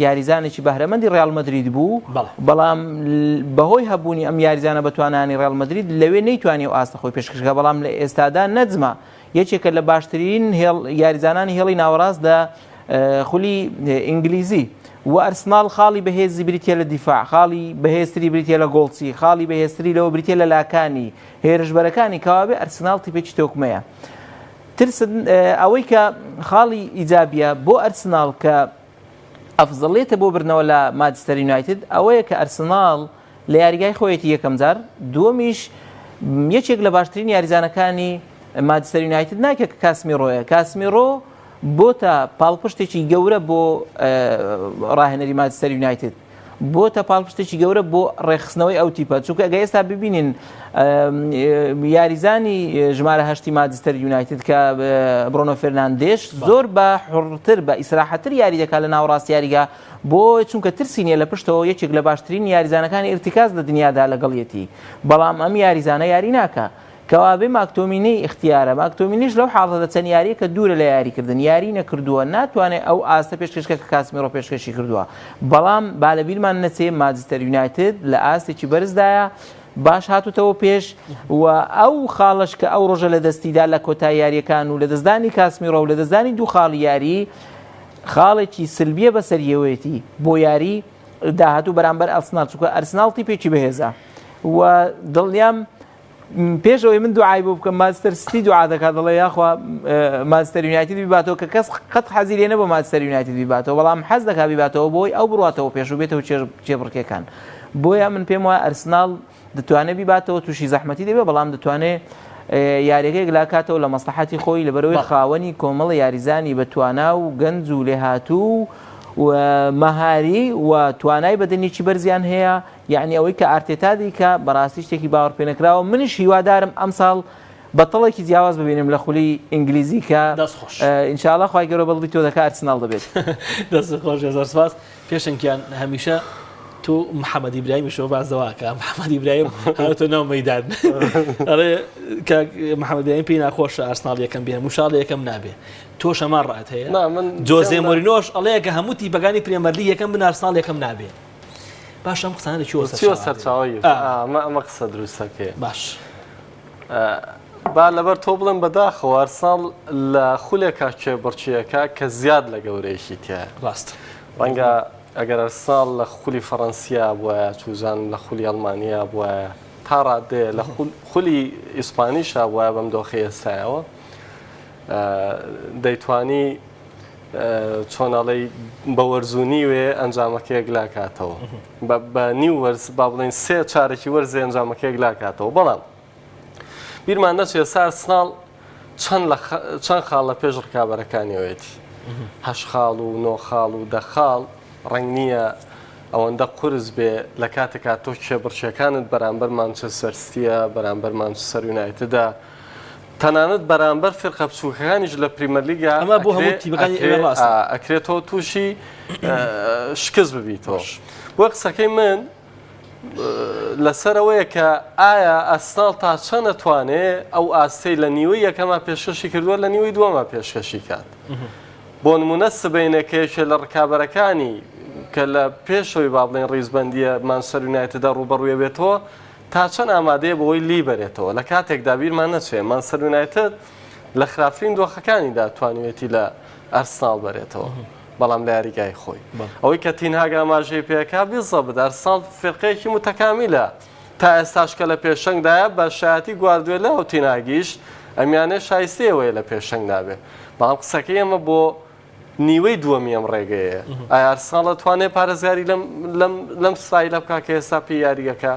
[SPEAKER 2] یاریزانێکی بەهرەمەندی ڕیاڵ مەدرید بوو بەڵام بەهۆی هەبوونی ئەم یاریزانە بەتوانانی ڕیاڵ مەدرید لەوێ نەیتوانی ئەو ئاستە خۆی پێشکەش بەڵام لە ئێستادا نەجمە یەکێکە لە باشترین هێڵ یاریزانانی هێڵی ناوەڕاست لە خولی ئینگلیزی و ئەرسناڵ خاڵی بەهێزی بریتە لە دیفاع خاڵی بەهێزتری بریتە لە گۆڵچی خاڵی بەهێزتری لەوە بریتە لە لاکانی هێرشبەرەکانی کەوابێ ئەرسناڵ تیپێکی تۆکمەیە ترس ئەوەی کە خاڵی ئیجابیە بۆ ئەرسناڵ کە ئەفزڵێتە بۆ بردنەوە لە مانچستەر یونایتد ئەوەیە کە ئەرسناڵ لە یاریگای خۆیەتی یەکەم جار، دووەمیش یەکێک لە باشترین یاریزانەکانی مانچستەر یونایتد ناکە کە کاسمیرۆیە، کاسمیرۆ بۆتە پاڵپشتێکی گەورە بۆ ڕاهێنەری مانچستەر یونایتد بۆتە پاڵپشتێکی گەورە بۆ ڕێکخستنەوەی ئەو تیپە چونکە ئەگە ئێستا ببینین یاریزانی ژمارە هەشتی مانچستەر یونایتد کە برۆنۆ فێرناندێش زۆر بە حڕتر بە ئیسراحەتر یاری دەکات لە ناوەڕاست یاریگا بۆ چونکە ترسی نیە لە پشتەوە یەکێک لە باشترین یاریزانەکانی ئیرتیکاز لە دنیادا لەگەڵیەتی بەڵام ئەم یاریزانە یاری ناکا کەوابێ ماکتۆمینەی ئیختیارە ماکتۆمینیش لەو حاڵەتە چەند یاریەکە دوورە لە یاریکردن یاری نەکردووە ناتوانێت ئەو ئاستە پێشکەشکە کە کاسمیرۆ پێشکەشی کردووە بەڵام با لە بیرمان نەچێ مانچستەر یونایتد لە ئاستێکی بەرزدایە باش هاتوتەوە پێش و ئەو خاڵش کە ئەو ڕۆژە لە دەستیدا لە کۆتا یاریەکان و لە دەستدانی کاسمیرۆ و لە دەستدانی دوو خاڵی یاری خاڵێکی سلبیە بەسەر یەوەیەتی بۆ یاری داهاتوو بەرامبەر ئەرسناڵ چونکە ئەرسناڵ تیپێکی بەهێزە و دڵنیام پێش ئەوەی من دوعای بۆ بکەم مانچستەر سیتی دوعا دەکات دەڵێ یاخوا مانچستەر یونایتد بیباتەوە کە کەس قەت حەزی لێ نەبوو مانچستەر یونایتد بیباتەوە بەڵام حەز دەکات بیباتەوە بۆی ئەو بڕاتەوە پێش و بێتەوە کێبڕکێکان بۆیە من پێم وایە ئەرسناڵ دەتوانێت بیباتەوە تووشی زەحمەتی دەبێت بەڵام دەتوانێت یاریەکە یەکلاکاتەوە لە مەسلحەتی خۆی لەبەرەوەی خاوەنی کۆمەڵە یاریزانی بە توانا و گەنج و لێهاتوو و مەهاری و توانای بەدەنیی بەرزیان هەیە یعنی ئەوەی کە ئارتێتا دیکە بەڕاستی شتێکی باوەڕپێنەکراوە منیش هیوادارم ئەمساڵ بەتەڵێکی جیاواز ببینم لە خولی ئینگلیزی کە ئینشاءاللە خوای گەورە بەدڵی تۆ دەکا ئەرسناڵ دەبێت.
[SPEAKER 1] دەست خۆش زۆر سپاس پێشەنگ گیان هەمیشە. تۆ محەممەد ئیبراهیمیشەوە باس دەواکە محەممەد ئیبراهیم هاتۆ ناو مەدان ئەڵێ محەممەد ئیبراهیم پێی ناخۆشە ئارسناڵ یەکەم بێ هەموو شاڵ یەکەم نابێ تۆ شەمان ڕات هەیە جۆزێ مۆرینۆش ئەڵێ کە هەموو تیپەکانی پرێمەرلی یەکەم بن ئارسناڵ یەکەم نابێ باش ئەم قسانە چۆ
[SPEAKER 3] سەرچاوی ئەمە قسە دروستەکەی
[SPEAKER 1] باش
[SPEAKER 3] با لەبەر تۆ بڵێم بەداخەوە ئەرسناڵ لە خولێکا کێبڕکێیەکە کە زیاد لە گەورەیەکی تیایە.
[SPEAKER 1] ڕاست.
[SPEAKER 3] ڕەنگە ئەگەر ئەرسناڵ لە خولی فەڕەنسیا بوایە چوزانم لە خولی ئەڵمانیا بوایە تا ڕادەیە لە خولی ئیسپانیشا بوایە بەم دۆخی ئێستایەوە دەیتوانی چۆن ئەڵێی بە وەرز و نیوێ ئەنجامەکە یەکلاکاتەوە بە نیو وەرز با بڵێن سێ چارەکی وەرزێ ئەنجامەکە یەکلاکاتەوە بەڵام بیرمان نەچێت ئێستا ئارسناڵ چەند لە چەند خاڵ لە پێش ڕکابەرەکانیەوەیەتی هەش خاڵ و نۆ خاڵ و دە خاڵ ڕەنگ نییە ئەوەندە قورس بێ لە کاتێکا تۆ کێبڕکێکانت بەرامبەر مانچستەر سیتیە بەرامبەر مانچستەر یونایتدە تەنانەت بەرامبەر فیرقە بچووکەکانیش لە پریمەرلیگا
[SPEAKER 1] ئەمە بۆ هەموو تیپەکانی ئێوە ڕاستە.
[SPEAKER 3] ئەکرێت تۆ تووشی شکست ببیتەوە. بۆ قسەکەی من لەسەر ئەوەیە کە ئایا ئەرسناڵ تا چەند ئەتوانێ ئەو ئاستەی لە نیوەی یەکەما پێشکەشی کردووە لە نیوەی دووەما پێشکەشی کات. بۆ نمونە سبەینێ کە یەکێ لە ڕکابەرەکانی کە لە پێشەوەی با بڵێن ڕیزبەندیە مانچستەر یونایتدە ڕووبەڕوویە بێتەوە تا چەند ئامادەیە بەوەی لێی بەرێتەوە، لە کاتێکدا بیرمان نەچێ مانچستەر یونایتد لە خراپترین دۆخەکانیدا توانیویەتی لە ئەرسناڵ بەرێتەوە، بەڵام لە یاریگای خۆی. ئەوەی کە تین هاگ ئاماژەی پێکا بیزەبت ئەرسناڵ فیرقەیەکی موتەکامیلە، تا ئێستاش کە لە پێشەنگدایە بە شایەتی گواردیۆلا و تین هاگیش ئەم یانەیە شایستەی ئەوەیە لە پێشەنگدا بێ، بەڵام قسەکەی ئێمە بۆ نیوەی دووەمی ئەم ڕێگەیەیە. ئایا ئارسناڵ ئەتوانێت پارێزگاری لەم لەم لەم ستایلە بکا کە ئێستا پێی یارییەکە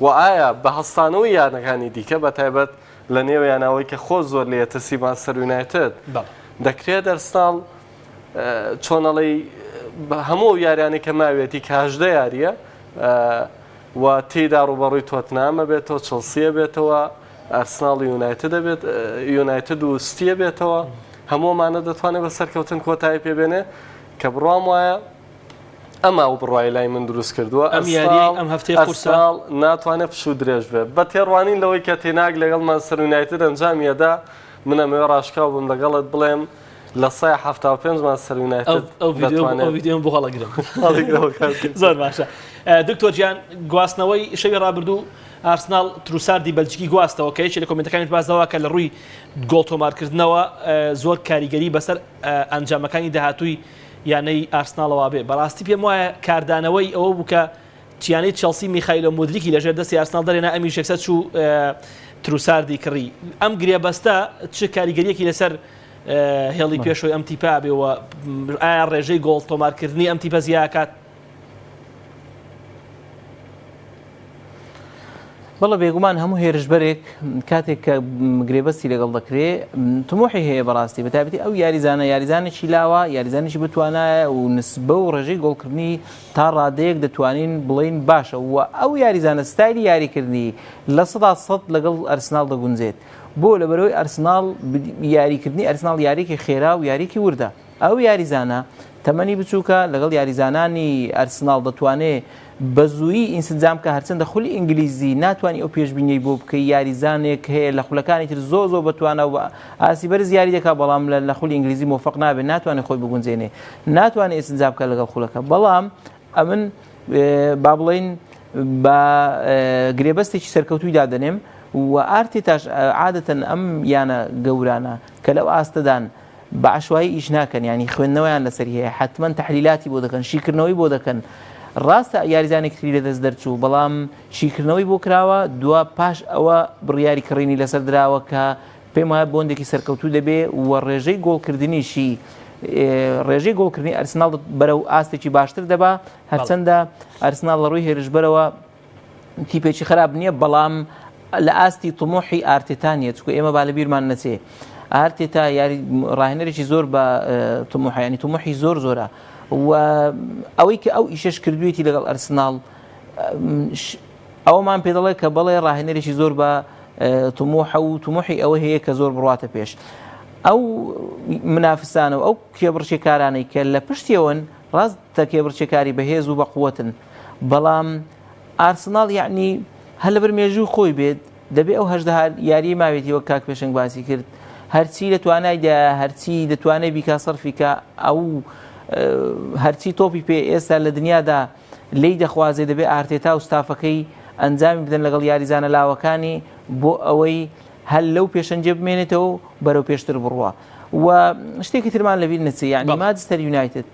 [SPEAKER 3] و ئایا بە هەستانەوەی یانەکانی دیکە بە تایبەت لە نێویان ئەوەی کە خۆ زۆر لێ ترسی مانچستەر یونایتد دەکرێت ئەرسناڵ چۆن ئەڵێی هەموو ئەو یاریانەی کە ماویەتی کە 18 یاریە و تێیدا ڕووبەڕووی تۆتنهام ئەبێتەوە، چڵسی ئەبێتەوە، ئارسناڵ و یونایتد ئەبێت، یونایتد و ستی ئەبێتەوە، هەموو ئەمانە دەتوانێت بە سەرکەوتن کۆتایی پێ بێنێ کە بڕوام وایە ئەم ئاو بڕوای لای من دروست کردووە.
[SPEAKER 1] ئەم یاریەی ئەم هەفتەیە قورسە.
[SPEAKER 3] ئەرسناڵ ناتوانێت پشوو درێژ بێت. بە تێڕوانین لەوەی کە تێناگ لەگەڵ مانچستەر یونایتد ئەنجامی ئەدا، من ئەمەوێ ڕاشکاو بم لەگەڵت بڵێم 75% مانچستەر یونایتد
[SPEAKER 1] ئەو ڤیدیۆ ئەو ڤیدیۆم بۆ هەڵەگرم.
[SPEAKER 3] هەڵیگرەوە کاک.
[SPEAKER 1] زۆر باشە دکتۆر گیان گواستنەوەی شەوی ڕابردوو ئارسناڵ تروساردی بەلجیکی گواستەوە کە یەکێ لە کۆمێنتەکانیش باس لەوە کە لە ڕووی گۆڵ تۆمارکردنەوە زۆر کاریگەری بەسەر ئەنجامەکانی داهاتووی یانەی ئارسناڵەوە بێ بەڕاستی پێم وایە کاردانەوەی ئەوە بوو کە یانەی چێڵسی میخایلۆ مودریکی لەژێر دەستی ئارسناڵ دەرێنا ئەمیش یەکسەر چوو تروساردی کڕی ئەم گرێبەستە چ کاریگەریەکی لەسەر هێڵی پێشەوەی ئەم تیپە بێ و ئایا ڕێژەی گۆڵ تۆمارکردنی ئەم تیپە زیاکات؟
[SPEAKER 2] بەڵێ بێگومان هەموو هێرشبەرێک کاتێک کە گرێبەستی لەگەڵ دەکرێ تموحی هەیە بەڕاستی بە تایبەتی ئەو یاریزانە یاریزانێکی لاوە یاریزانێکی بتوانایە و نسبە و ڕێژەی گۆڵکردنی تا ڕادەیەک دەتوانین بڵین باشە و ئەو یاریزانە ستایلی یاریکردنی 100% لەگەڵ ئەرسناڵ دەگونجێت بۆ لەبەرەوەی ئەرسناڵ یاریکردنی ئەرسناڵ یاریکی خێرا و یاریکی وردە ئەو یاریزانە تەمەنی بچووکە لەگەڵ یاریزانانی ئەرسناڵ دەتوانێ بە زوویی ئینسجام بکا هەرچەندە خولی ئینگلیزی ناتوانی ئەو پێشبینیەی بۆ بکەی یاریزانێک هەیە لە خولەکانی تر زۆر زۆر بەتوانا و بە ئاستی بەرز یاری دەکا بەڵام لە خولی ئینگلیزی مۆفەق نابێت ناتوانێت خۆی بگونجێنێ ناتوانێت ئینسجام بکا لەگەڵ خولەکە بەڵام ئەمن با بڵێین بە گرێبەستێکی سەرکەوتووی دادەنێم و ئارتێتاش عادەتەن ئەم یانە گەورانە کە لەو ئاستەدان بە عەشوایی ئیش ناکەن یانی خوێندنەوەیان لەسەری هەیە حەتمەن تەحلیلاتی بۆ دەکەن شیکردنەوەی بۆ دەکەن ڕاستە یاریزانێکی تری لەدەست دەرچوو بەڵام شیکردنەوەی بۆ کراوە دوا پاش ئەوە بڕیاری کڕینی لەسەر دراوە کە پێم وایە بۆندێکی سەرکەوتوو دەبێ و ڕێژەی گۆڵکردنیشی ڕێژەی گۆڵکردنی ئەرسناڵ بەرەو ئاستێکی باشتر دەبا هەرچەندە ئەرسناڵ لە ڕووی هێرشبەرەوە تیپێکی خراپ نییە بەڵام لە ئاستی طموحی ئارتێتا نییە چونکە ئێمە با لە بیرمان نەچێ ئارتێتا یاری ڕاهێنەرێکی زۆر بە طموحە ینی طموحی زۆر زۆرە و ئەوەی کە ئەو ئیشەش کردوێتی لەگەڵ ئەرسناڵ ئەومان پێ دەڵێ کە بەڵێ ڕاهێنەرێکی زۆر بە طموحە و طموحی ئەوە هەیە کە زۆر بڕاتە پێش ئەو منافسانە و ئەو کێبڕکێکارانەی کە لە پشتیەوەن. ڕاستە کێبڕکێکاری بەهێز و بەقوەتن بەڵام ئارسناڵ یەعنی هەر لەبەر مێژوو خۆی بێت دەبێ ئەو 18 یاریی ماوێتی وەک کاک پێشەنگ باسی کرد هەرچی لە توانایدایە هەرچی دەتوانێت بیکا سەرفی کە ئەو هەرچی تۆپی پێ ئێستا لە دنیادا لێی دەخوازێ دەبێ ئارتێتا و ستافەکەی ئەنجامی بدەن لەگەڵ یاریزانە لاوەکانی بۆ ئەوەی هەر لەو پێشەنگێ بمێنێتەوە و بەرەو پێشتر بڕوا و شتێکی ترمان لەبیر نەچێ یعنی ماجستەر یونایتد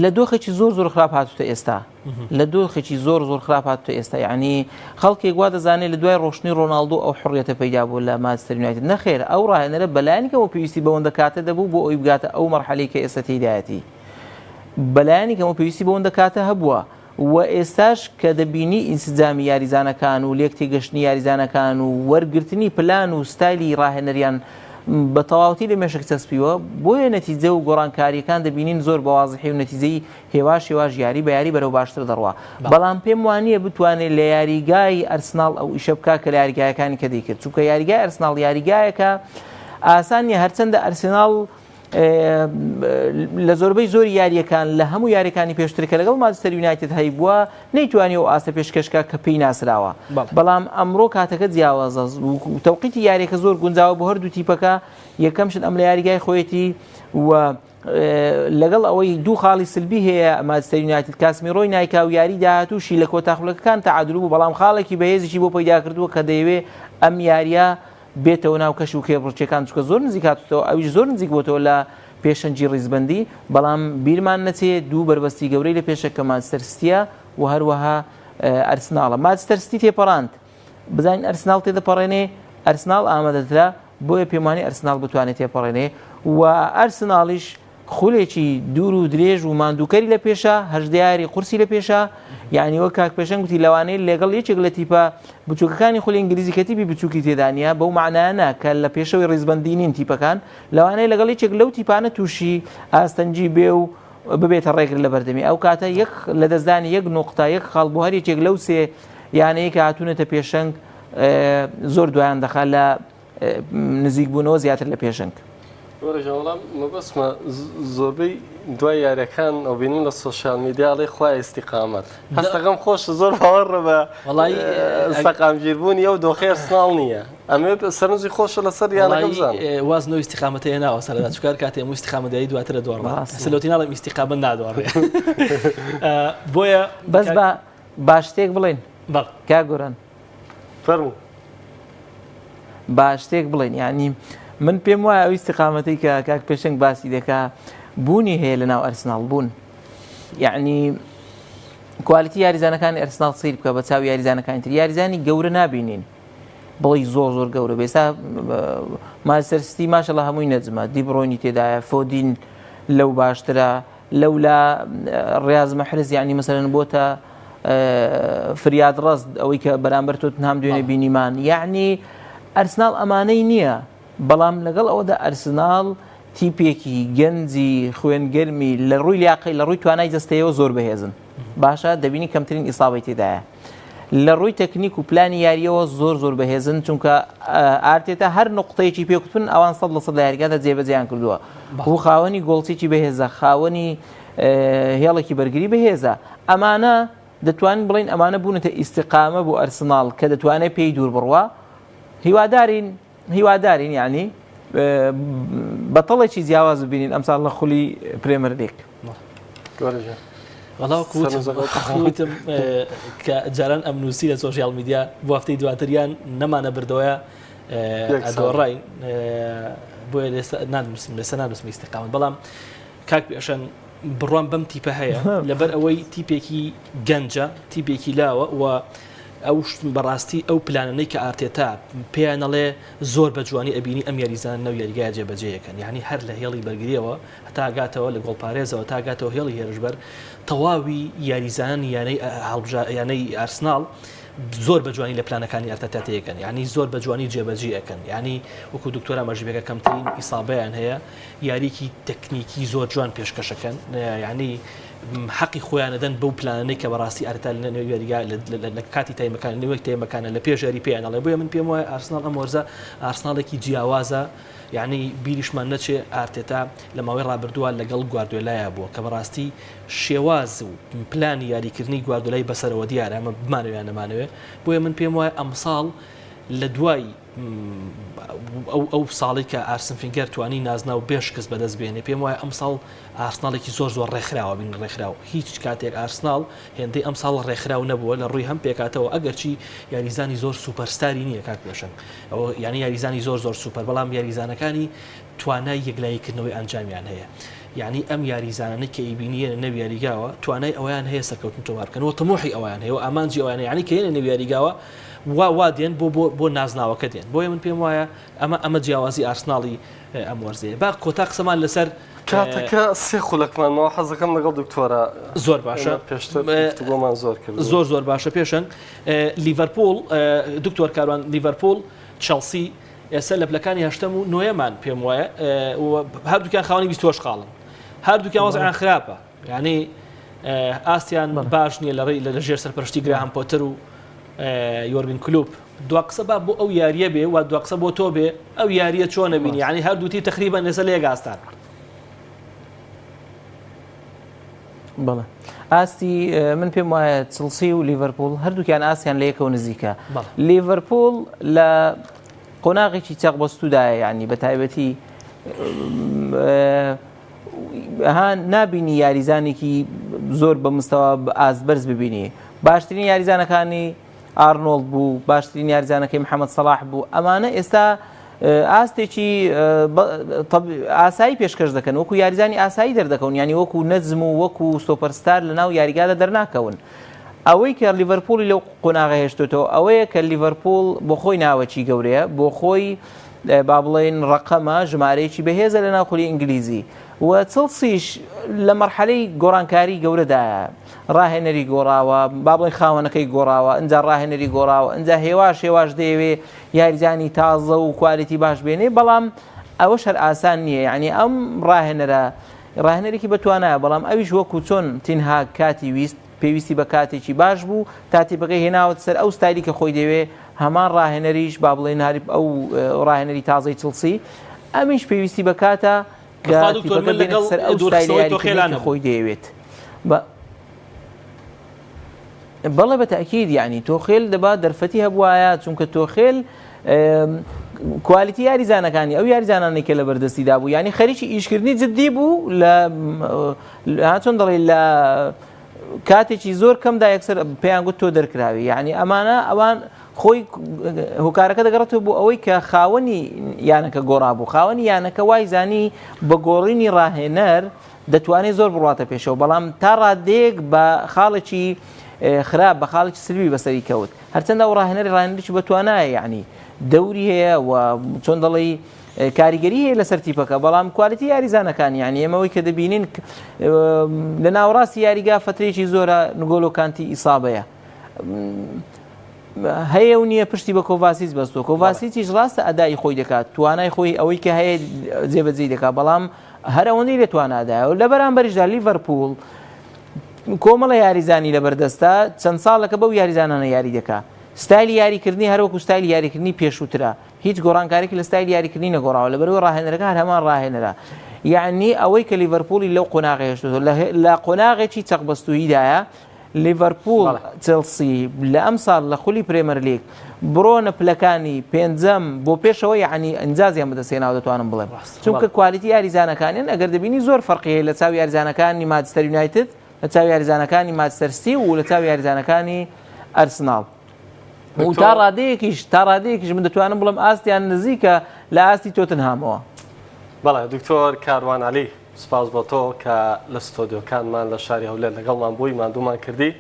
[SPEAKER 2] لە دۆخێکی زۆر زۆر خراپ هاتوتە ئێستا لە دۆخێکی زۆر زۆر خراپ هاتوتە ئێستا یعنی خەڵکێک وا دەزانێت لە دوای ڕۆشتنی ڕۆناڵدۆ ئەو حڕیەتە پەیدا بوو لە مانچستەر یونایتد نەخێر ئەو ڕاهێنەرە بەلایەنی کەمەوە پێویستی بەوەندە کاتە دەبوو بۆ ئەوی بگاتە ئەو مەرحەلەی کە ئێستا تێیدایەتی بەلایەنی کەمەوە پێویستی بەوەندە کاتە هەبووە و ئێستاش کە دەبینی ئینسجامی یاریزانەکان و لێک تێگەشتنی یاریزانەکان و وەرگرتنی پلان و ستایلی ڕاهێنەریان بە تەواوەتی لە مێشک چەسپیوە، بۆیە نەتیجە و گۆڕانکارییەکان دەبینین زۆر بە وازحی و نەتیجەی هێواش هێواش یاری بە یاری بەرەو باشتر دەڕوا. بەڵام پێم وانییە بتوانێت لە یاریگای ئەرسناڵ ئەو ئیشە بکات کە لە یاریگایەکانی کە دەیکرد، چونکە یاریگای ئەرسناڵ یاریگایەکە ئاسان نییە، هەرچەندە ئەرسناڵ لە زۆربەی زۆری یارییەکان لە هەموو یاریەکانی پێشتر کە لەگەڵ مانچستەر یونایتد هەیبووە نەیتوانی ئەو ئاستە پێشکەشکە کە پێی ناسراوە بەڵام ئەمڕۆ کاتەکە جیاوازە و تەوقیتی یاریەکە زۆر گونجاوە بۆ هەردوو تیپەکە یەکەم شت ئەم لە یاریگای خۆیەتی و لەگەڵ ئەوەی دوو خاڵی سلبی هەیە مانچستەر یونایتد کاسمیرۆی نایکا و یاری داهاتووشی لە کۆتا خولەکەکان تەعادل بوو بەڵام خاڵێکی بەهێزیشی بۆ پەیدا کردووە کە دەیەوێ ئەم یاریە بێتەوە ناو کەش و کێبڕکێکان چونکە زۆر نزیک هاتوتەوە ئەویش زۆر نزیک بۆتەوە لە پێشەنگی ڕیزبەندی بەڵام بیرمان نەچێ دوو بەربەستی گەورەی لە پێشە کە مانچستەر سیتیە و هەروەها ئەرسناڵە مانچستەر سیتی تێپەڕاند بزانین ئەرسناڵ تێدەپەڕێنێ ئەرسناڵ ئامادەترە بۆیە پێمانی ئەرسناڵ بتوانێت تێپەڕێنێ و ئەرسناڵیش خولێکی دوور و درێژ و ماندووکەری لە پێشە، 18 یاری قورسی لە پێشە، یانی وەک کاک پێشەنگ گوتی لەوانەیە لەگەڵ یەکێک لە تیپە بچووکەکانی خولی ئینگلیزی کە تیپی بچووکی تێدا نییە بەو مەعنایە نا کە لە پێشەوەی ڕیزبەندی نین تیپەکان لەوانەیە لەگەڵ یەکێک لەو تیپانە تووشی ئاستەنگی بێ و ببێتە ڕێگر لە بەردەمی ئەو کاتە یەک لەدەستدانی یەک نوقتە یەک خاڵ بۆ هەر یەکێک لەو سێ یانەیە کە هاتوونەتە پێشەنگ زۆر دوایان دەخات لە نزیکبوونەوە زیاتر لە پێشەنگ.
[SPEAKER 3] وەرەژە وەڵام مەبەستمە زۆربەی دوای یاریەکان ئەوبینم لە سۆشیال میدیا ئەڵێ خوا ئیستیقامەت هەستەکەم خۆشە زۆر باوەڕە بە
[SPEAKER 1] وەڵای
[SPEAKER 3] سەقامگیربوونی ئەو دۆخی ئەرسناڵ نییە ئەمێ سەرنجی خۆشە لەسەر یانەکە بزانم
[SPEAKER 1] واز نۆ ئیستیقامەتە هێناوە سەرەتا چکار کاتێ ئەم ئیستیقامە دای دواترە دۆڕا سلۆتی ناڵێم ئیستیقامە نادۆڕێ بۆیە
[SPEAKER 2] بەس بە با شتێک بڵێن
[SPEAKER 1] بەڵێ
[SPEAKER 2] کاک گۆران
[SPEAKER 3] فەرموو.
[SPEAKER 2] با شتێک بڵێن یعنی من پێم وایە ئەو ئیستیقامەتەی کە کاک پێشەنگ باسی دەکا بوونی هەیە لە ناو ئەرسناڵ بوون یعنی کوالیتی یاریزانەکانی ئەرسناڵ سیر بکە بە چاو یاریزانەکانی تر یاریزانی گەورە نابینین بڵی زۆر زۆر گەورە بێسا مانچستەر سیتی ماشەڵە هەمووی نەجمە دیبرۆنی تێدایە فۆدین لەو باشترە لەولا ڕیاز مەحرز یعنی مەسەلەن بۆتە فریاد ڕەست ئەوەی کە بەرامبەر تۆتنهام دوێنێ بینیمان یعنی ئەرسناڵ ئەمانەی نییە بەڵام لەگەڵ ئەوەدا ئەرسناڵ تیپێکی گەنجی خوێنگەرمی لە ڕووی لیاقەی لە ڕووی توانای جەستەیەوە زۆر بەهێزن باشە دەبینی کەمترین ئیسابەی تێدایە لە ڕووی تەکنیک و پلانی یاریەوە زۆر زۆر بەهێزن چونکە ئارتێتا هەر نقطەیەکی پێکوتن ئەوان 100% لە یاریگادا جێبەجێیان کردووە و خاوەنی گۆڵچیی بەهێزە خاوەنی هێڵێکی بەرگری بەهێزە ئەمانە دەتوانین بڵین ئەمانە بوونەتە ئیسیقامە بۆ ئەرسناڵ کە دەتوانێت پێی دوور بڕوا هیوادارین هیوادارین یعنی بەتەڵێکی جیاواز ببینین ئەمساڵ لە خولی پرێمەرلیگ.
[SPEAKER 1] وەڵا وتم کە جاران ئەم نووسی لە سۆشیال میدیا بۆ هەفتەی دواتریان نەمانە بردەوەیە ئەدۆڕین بۆیە لێستا نانووسم لێستا نانووسم ئیستیقامەت بەڵام کاک پێشەن بڕوام بەم تیپە هەیە لەبەر ئەوەی تیپێکی گەنجە تیپێکی لاوە و ئەو بەڕاستی ئەو پلانەی کە ئارتێتا پێیانەڵێ زۆر بە جوانی ئەبینی ئەم یاریزان نەو یاریگای جێبەجێیەکەن یعنی هەر لە هێڵی بەرگریەوە هەتا گاتەوە لە گۆڵپارێزەوە تا گاتەوە هێڵی هێرشبەر تەواوی یاریزانانی یانەی هەڵبژا یانەی ئارسناڵ زۆر بە جوانی لە پلانەکانی ئەرتەتا تێگەن یعنی زۆر بە جوانی جێبەجێ ئەکەن یعنی وەکو دکتۆرا مەژیبەکە کەمترین ئیسابەیان هەیە یاریکی تەکنیکی زۆر جوان پێشکەشەکەن یعنی. حەقی خۆیان ئەدەن بەو پلانانەی کە بەڕاستی ئارتێتا لە نێو یاریگا لە کاتی تایمەکان لە نێوەک تایمەکانە لە پێش یاری پێیان ئەڵێ بۆیە من پێم وایە ئارسناڵ ئەم وەرزە ئارسناڵێکی جیاوازە یعنی بیریشمان نەچێ ئارتێتا لە ماوەی ڕابردووە لەگەڵ گواردیۆلایا بووە کە بەڕاستی شێواز و پلانی یاریکردنی گواردیۆلای بەسەرەوە دیارە ئەمە بمانەوێ یان نەمانەوێ بۆیە من پێم وایە ئەمساڵ لە دوای ئەو ئەو ساڵی کە ئارسن فینگەر توانی نازناو بێ شکست بەدەست بێنێ پێم وایە ئەمساڵ ئارسناڵێکی زۆر زۆر ڕێکخراوە بین ڕێکخراو هیچ کاتێک ئارسناڵ هێندەی ئەمساڵ ڕێکخراو نەبووە لە ڕووی هەم پێکاتەوە ئەگەرچی یاریزانی زۆر سوپەرستاری نییە کاک پێشەنگ ئەوە یعنی یاریزانی زۆر زۆر سوپەر بەڵام یاریزانەکانی توانای یەکلاییکردنەوەی ئەنجامیان هەیە یعنی ئەم یاریزانانەی کە ئەیبینی یەنە نێو یاریگاوە توانای ئەوەیان هەیە سەرکەوتن تۆمار بکەن و تموحی ئەویان هەیە و ئامانجی ئەویان هەیە یعنی کە یەنە نێو یاریگاوە وا وا دێن بۆ بۆ بۆ نازناوەکە دێن بۆیە من پێم وایە ئەمە ئەمە جیاوازی ئارسناڵی ئەم وەرزەیە با کۆتا قسەمان لەسەر
[SPEAKER 3] کاتەکە سێ خولەکمان ماوە حەزەکەم لەگەڵ دکتۆرە
[SPEAKER 1] زۆر باشە
[SPEAKER 3] پێشتر گفتوگۆمان زۆر کرد
[SPEAKER 1] زۆر زۆر باشە پێشەنگ لیڤەرپوڵ دکتۆر کاروان لیڤەرپوڵ چڵسی ئێستا لە پلەکانی هەشتەم و نۆیەمان پێم وایە هەردووکیان خاوەنی 28 خاڵن هەردووکیان وەزعیان خراپە یعنی ئاستیان باش نییە لە ڕێی لە ژێر سەرپەرشتی گراهام پۆتەر و یۆرگن کلوپ دوا قسە با بۆ ئەو یاریە بێ و دوا قسە بۆ تۆ بێ ئەو یاریە چۆن نەبینی یعنی هەردوو تیپ تقریبا ئێستا لە یەک ئاستان.
[SPEAKER 2] بەڵێ ئاستی من پێم وایە چڵسی و لیڤەرپوڵ هەردووکیان ئاسیان لە یەکەوە نزیکە لیڤەرپوڵ لە قۆناغێکی چەق بەستودایە ینی بە تایبەتی ها نابینی یاریزانێکی زۆر بە مستەوا ئاست بەرز ببینی باشترین یاریزانەکانی ئارنۆڵد بوو باشترین یاریزانەکەی محەممەد سەڵاح بوو ئەمانە ئێستا ئاستێکی ئاسایی پێشکەش دەکەن وەکو یاریزانی ئاسایی دەردەکەون ینی وەکو نەجم و وەکو سۆپەرستار لە ناو یاریگادا دەرناکەون ئەوەی کە لیڤەرپولی لەو قۆناغە هێشتێتەوە ئەوەیە کە لیڤەرپول بۆ خۆی ناوەکی گەورەیە بۆ خۆی با بڵێین ڕەقەمە ژمارەیەکی بەهێزە لە ناو خولی ئینگلیزی و چڵسیش لە مەرحەلەی گۆڕانکاری گەورەدایە ڕاهێنەری گۆڕاوە با بڵێن خاوەنەکەی گۆڕاوە ئەجا ڕاهێنەری گۆڕاوە ئەجا هێواش هێواش دەیەوێ یاریزانی تازە و quality باش بێنێ بەڵام ئەوە شەر ئاسان نییە یعنی ئەم ڕاهێنەرە ڕاهێنەرێکی بەتوانایە بەڵام ئەویش وەکو چۆن تینهاگ کاتی ویست پێویستی بە کاتێکی باش بوو تا تیپەکەی هێناوەتە سەر ئەو ستایلی کە خۆی دەیەوێ، هەمان ڕاهێنەریش با بڵێین هاری ئەو ڕاهێنەری تازەی چڵسی ئەمیش پێویستی بە کاتە کە
[SPEAKER 1] بەخوا دکتۆر
[SPEAKER 2] تیپەکە
[SPEAKER 1] من
[SPEAKER 2] بێنێتە
[SPEAKER 1] لەگەڵ
[SPEAKER 2] سەر ئەو ستایلە
[SPEAKER 1] دوورخستنەوەی
[SPEAKER 2] یاریکردنەی
[SPEAKER 1] تۆخێلا
[SPEAKER 2] کە
[SPEAKER 1] نەبووم.
[SPEAKER 2] خۆی دەیەوێت. بە بەڵێ بە تەئکید یانی تۆخێل دەبا دەرفەتی هەبوایە چونکە تۆخێل quality یاریزانەکانی ئەو یاریزانانەی کە لە بەردەستیدا بوو یانی خەریکی ئیشکردنی جددی بوو لە چۆن دەڵێ لە کاتێکی زۆر کەمدا یەکسەر پێیان گوت تۆ دەرکراوی یعنی ئەمانە ئەوان خۆی هۆکارەکە دەگەڕێتەوە بۆ ئەوەی کە خاوەنی یانەکە گۆڕا بوو خاوەنی یانەکە وای زانی بە گۆڕینی ڕاهێنەر دەتوانێت زۆر بڕاتە پێشەوە بەڵام تا ڕادەیەک بە خاڵێکی خراپ بە خاڵێکی سلبی بەسەری کەوت هەرچەندە ئەو ڕاهێنەری ڕاهێنەرێکی بەتوانایە یعنی دەوری هەیە و چۆن دەڵێی کاریگەری هەیە لەسەر تیپەکە بەڵام quality یاریزانەکان یعنی ئێمەوەی کە دەبینین لە ناوەڕاستی یاریگا فترێکی زۆرە نگۆلۆ کانتی ئیسابەیە هەیە و نییە پشتی بە کۆڤاسیچ بەستۆ کۆڤاسیچیش ڕاستە ئەدای خۆی دەکات توانای خۆی ئەوەی کە هەیە جێبەجێی دەکات بەڵام هەر ئەوەندەی لە توانادایە و لە بەرامبەریشدا لیڤەرپوڵ کۆمەڵە یاریزانی لەبەردەستە چەند ساڵەکە بەو یاریزانانە یاری دەکا ستایلی یاریکردنی هەروەکو ستایلی یاریکردنی پێشووترە هیچ گۆڕانکارێکی لە ستایلی یاریکردنی نەگۆڕاوە لەبەرئەوەی ڕاهێنەرەکە هەر هەمان ڕاهێنەرە یعنی ئەوەی کە لیڤەرپوڵی لەو قۆناغە هێشتووە لە قۆناغێکی چەقبەستووییدایە لیڤەرپوڵ چێڵسی لە ئەمساڵ لە خولی پرێمەرلیگ بڕۆنە پلەکانی پێنجەم بۆ پێشەوە یعنی ئینجازیان بەدەستهێناوە دەتوانم بڵێم چونکە quality یاریزانەکانیان ئەگەر دەبینی زۆر فەرقی هەیە لە چاو یاریزانەکانی مانچستەر یونایتد لە چاو یاریزانەکانی مانچستەر سیتی و لە چاو یاریزانەکانی ئەرسناڵ و تا ڕادەیەکیش تا ڕادەیەکیش من دەتوانم بڵێم ئاستیان نزیکە لە ئاستی تۆتنهامەوە.
[SPEAKER 3] بەڵێ دکتۆر کاروان عەلی سپاس بۆ تۆ کە لە ستۆدیۆکانمان لە شاری هەولێر لەگەڵمان بووی ماندوومان کردی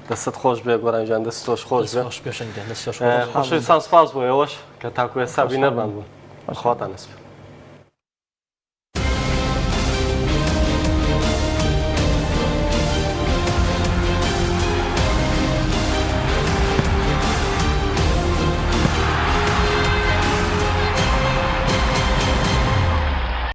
[SPEAKER 3] دەستت خۆش بێ گۆران گیان دەست تۆش خۆش بێ
[SPEAKER 1] خۆش پێشەنگ گیان دەست تۆش خۆش
[SPEAKER 3] خۆشەویستان سپاس بۆ ئێوەش کە تاکو ئێستا بینەرمان بوون خواتان ئەسپێ.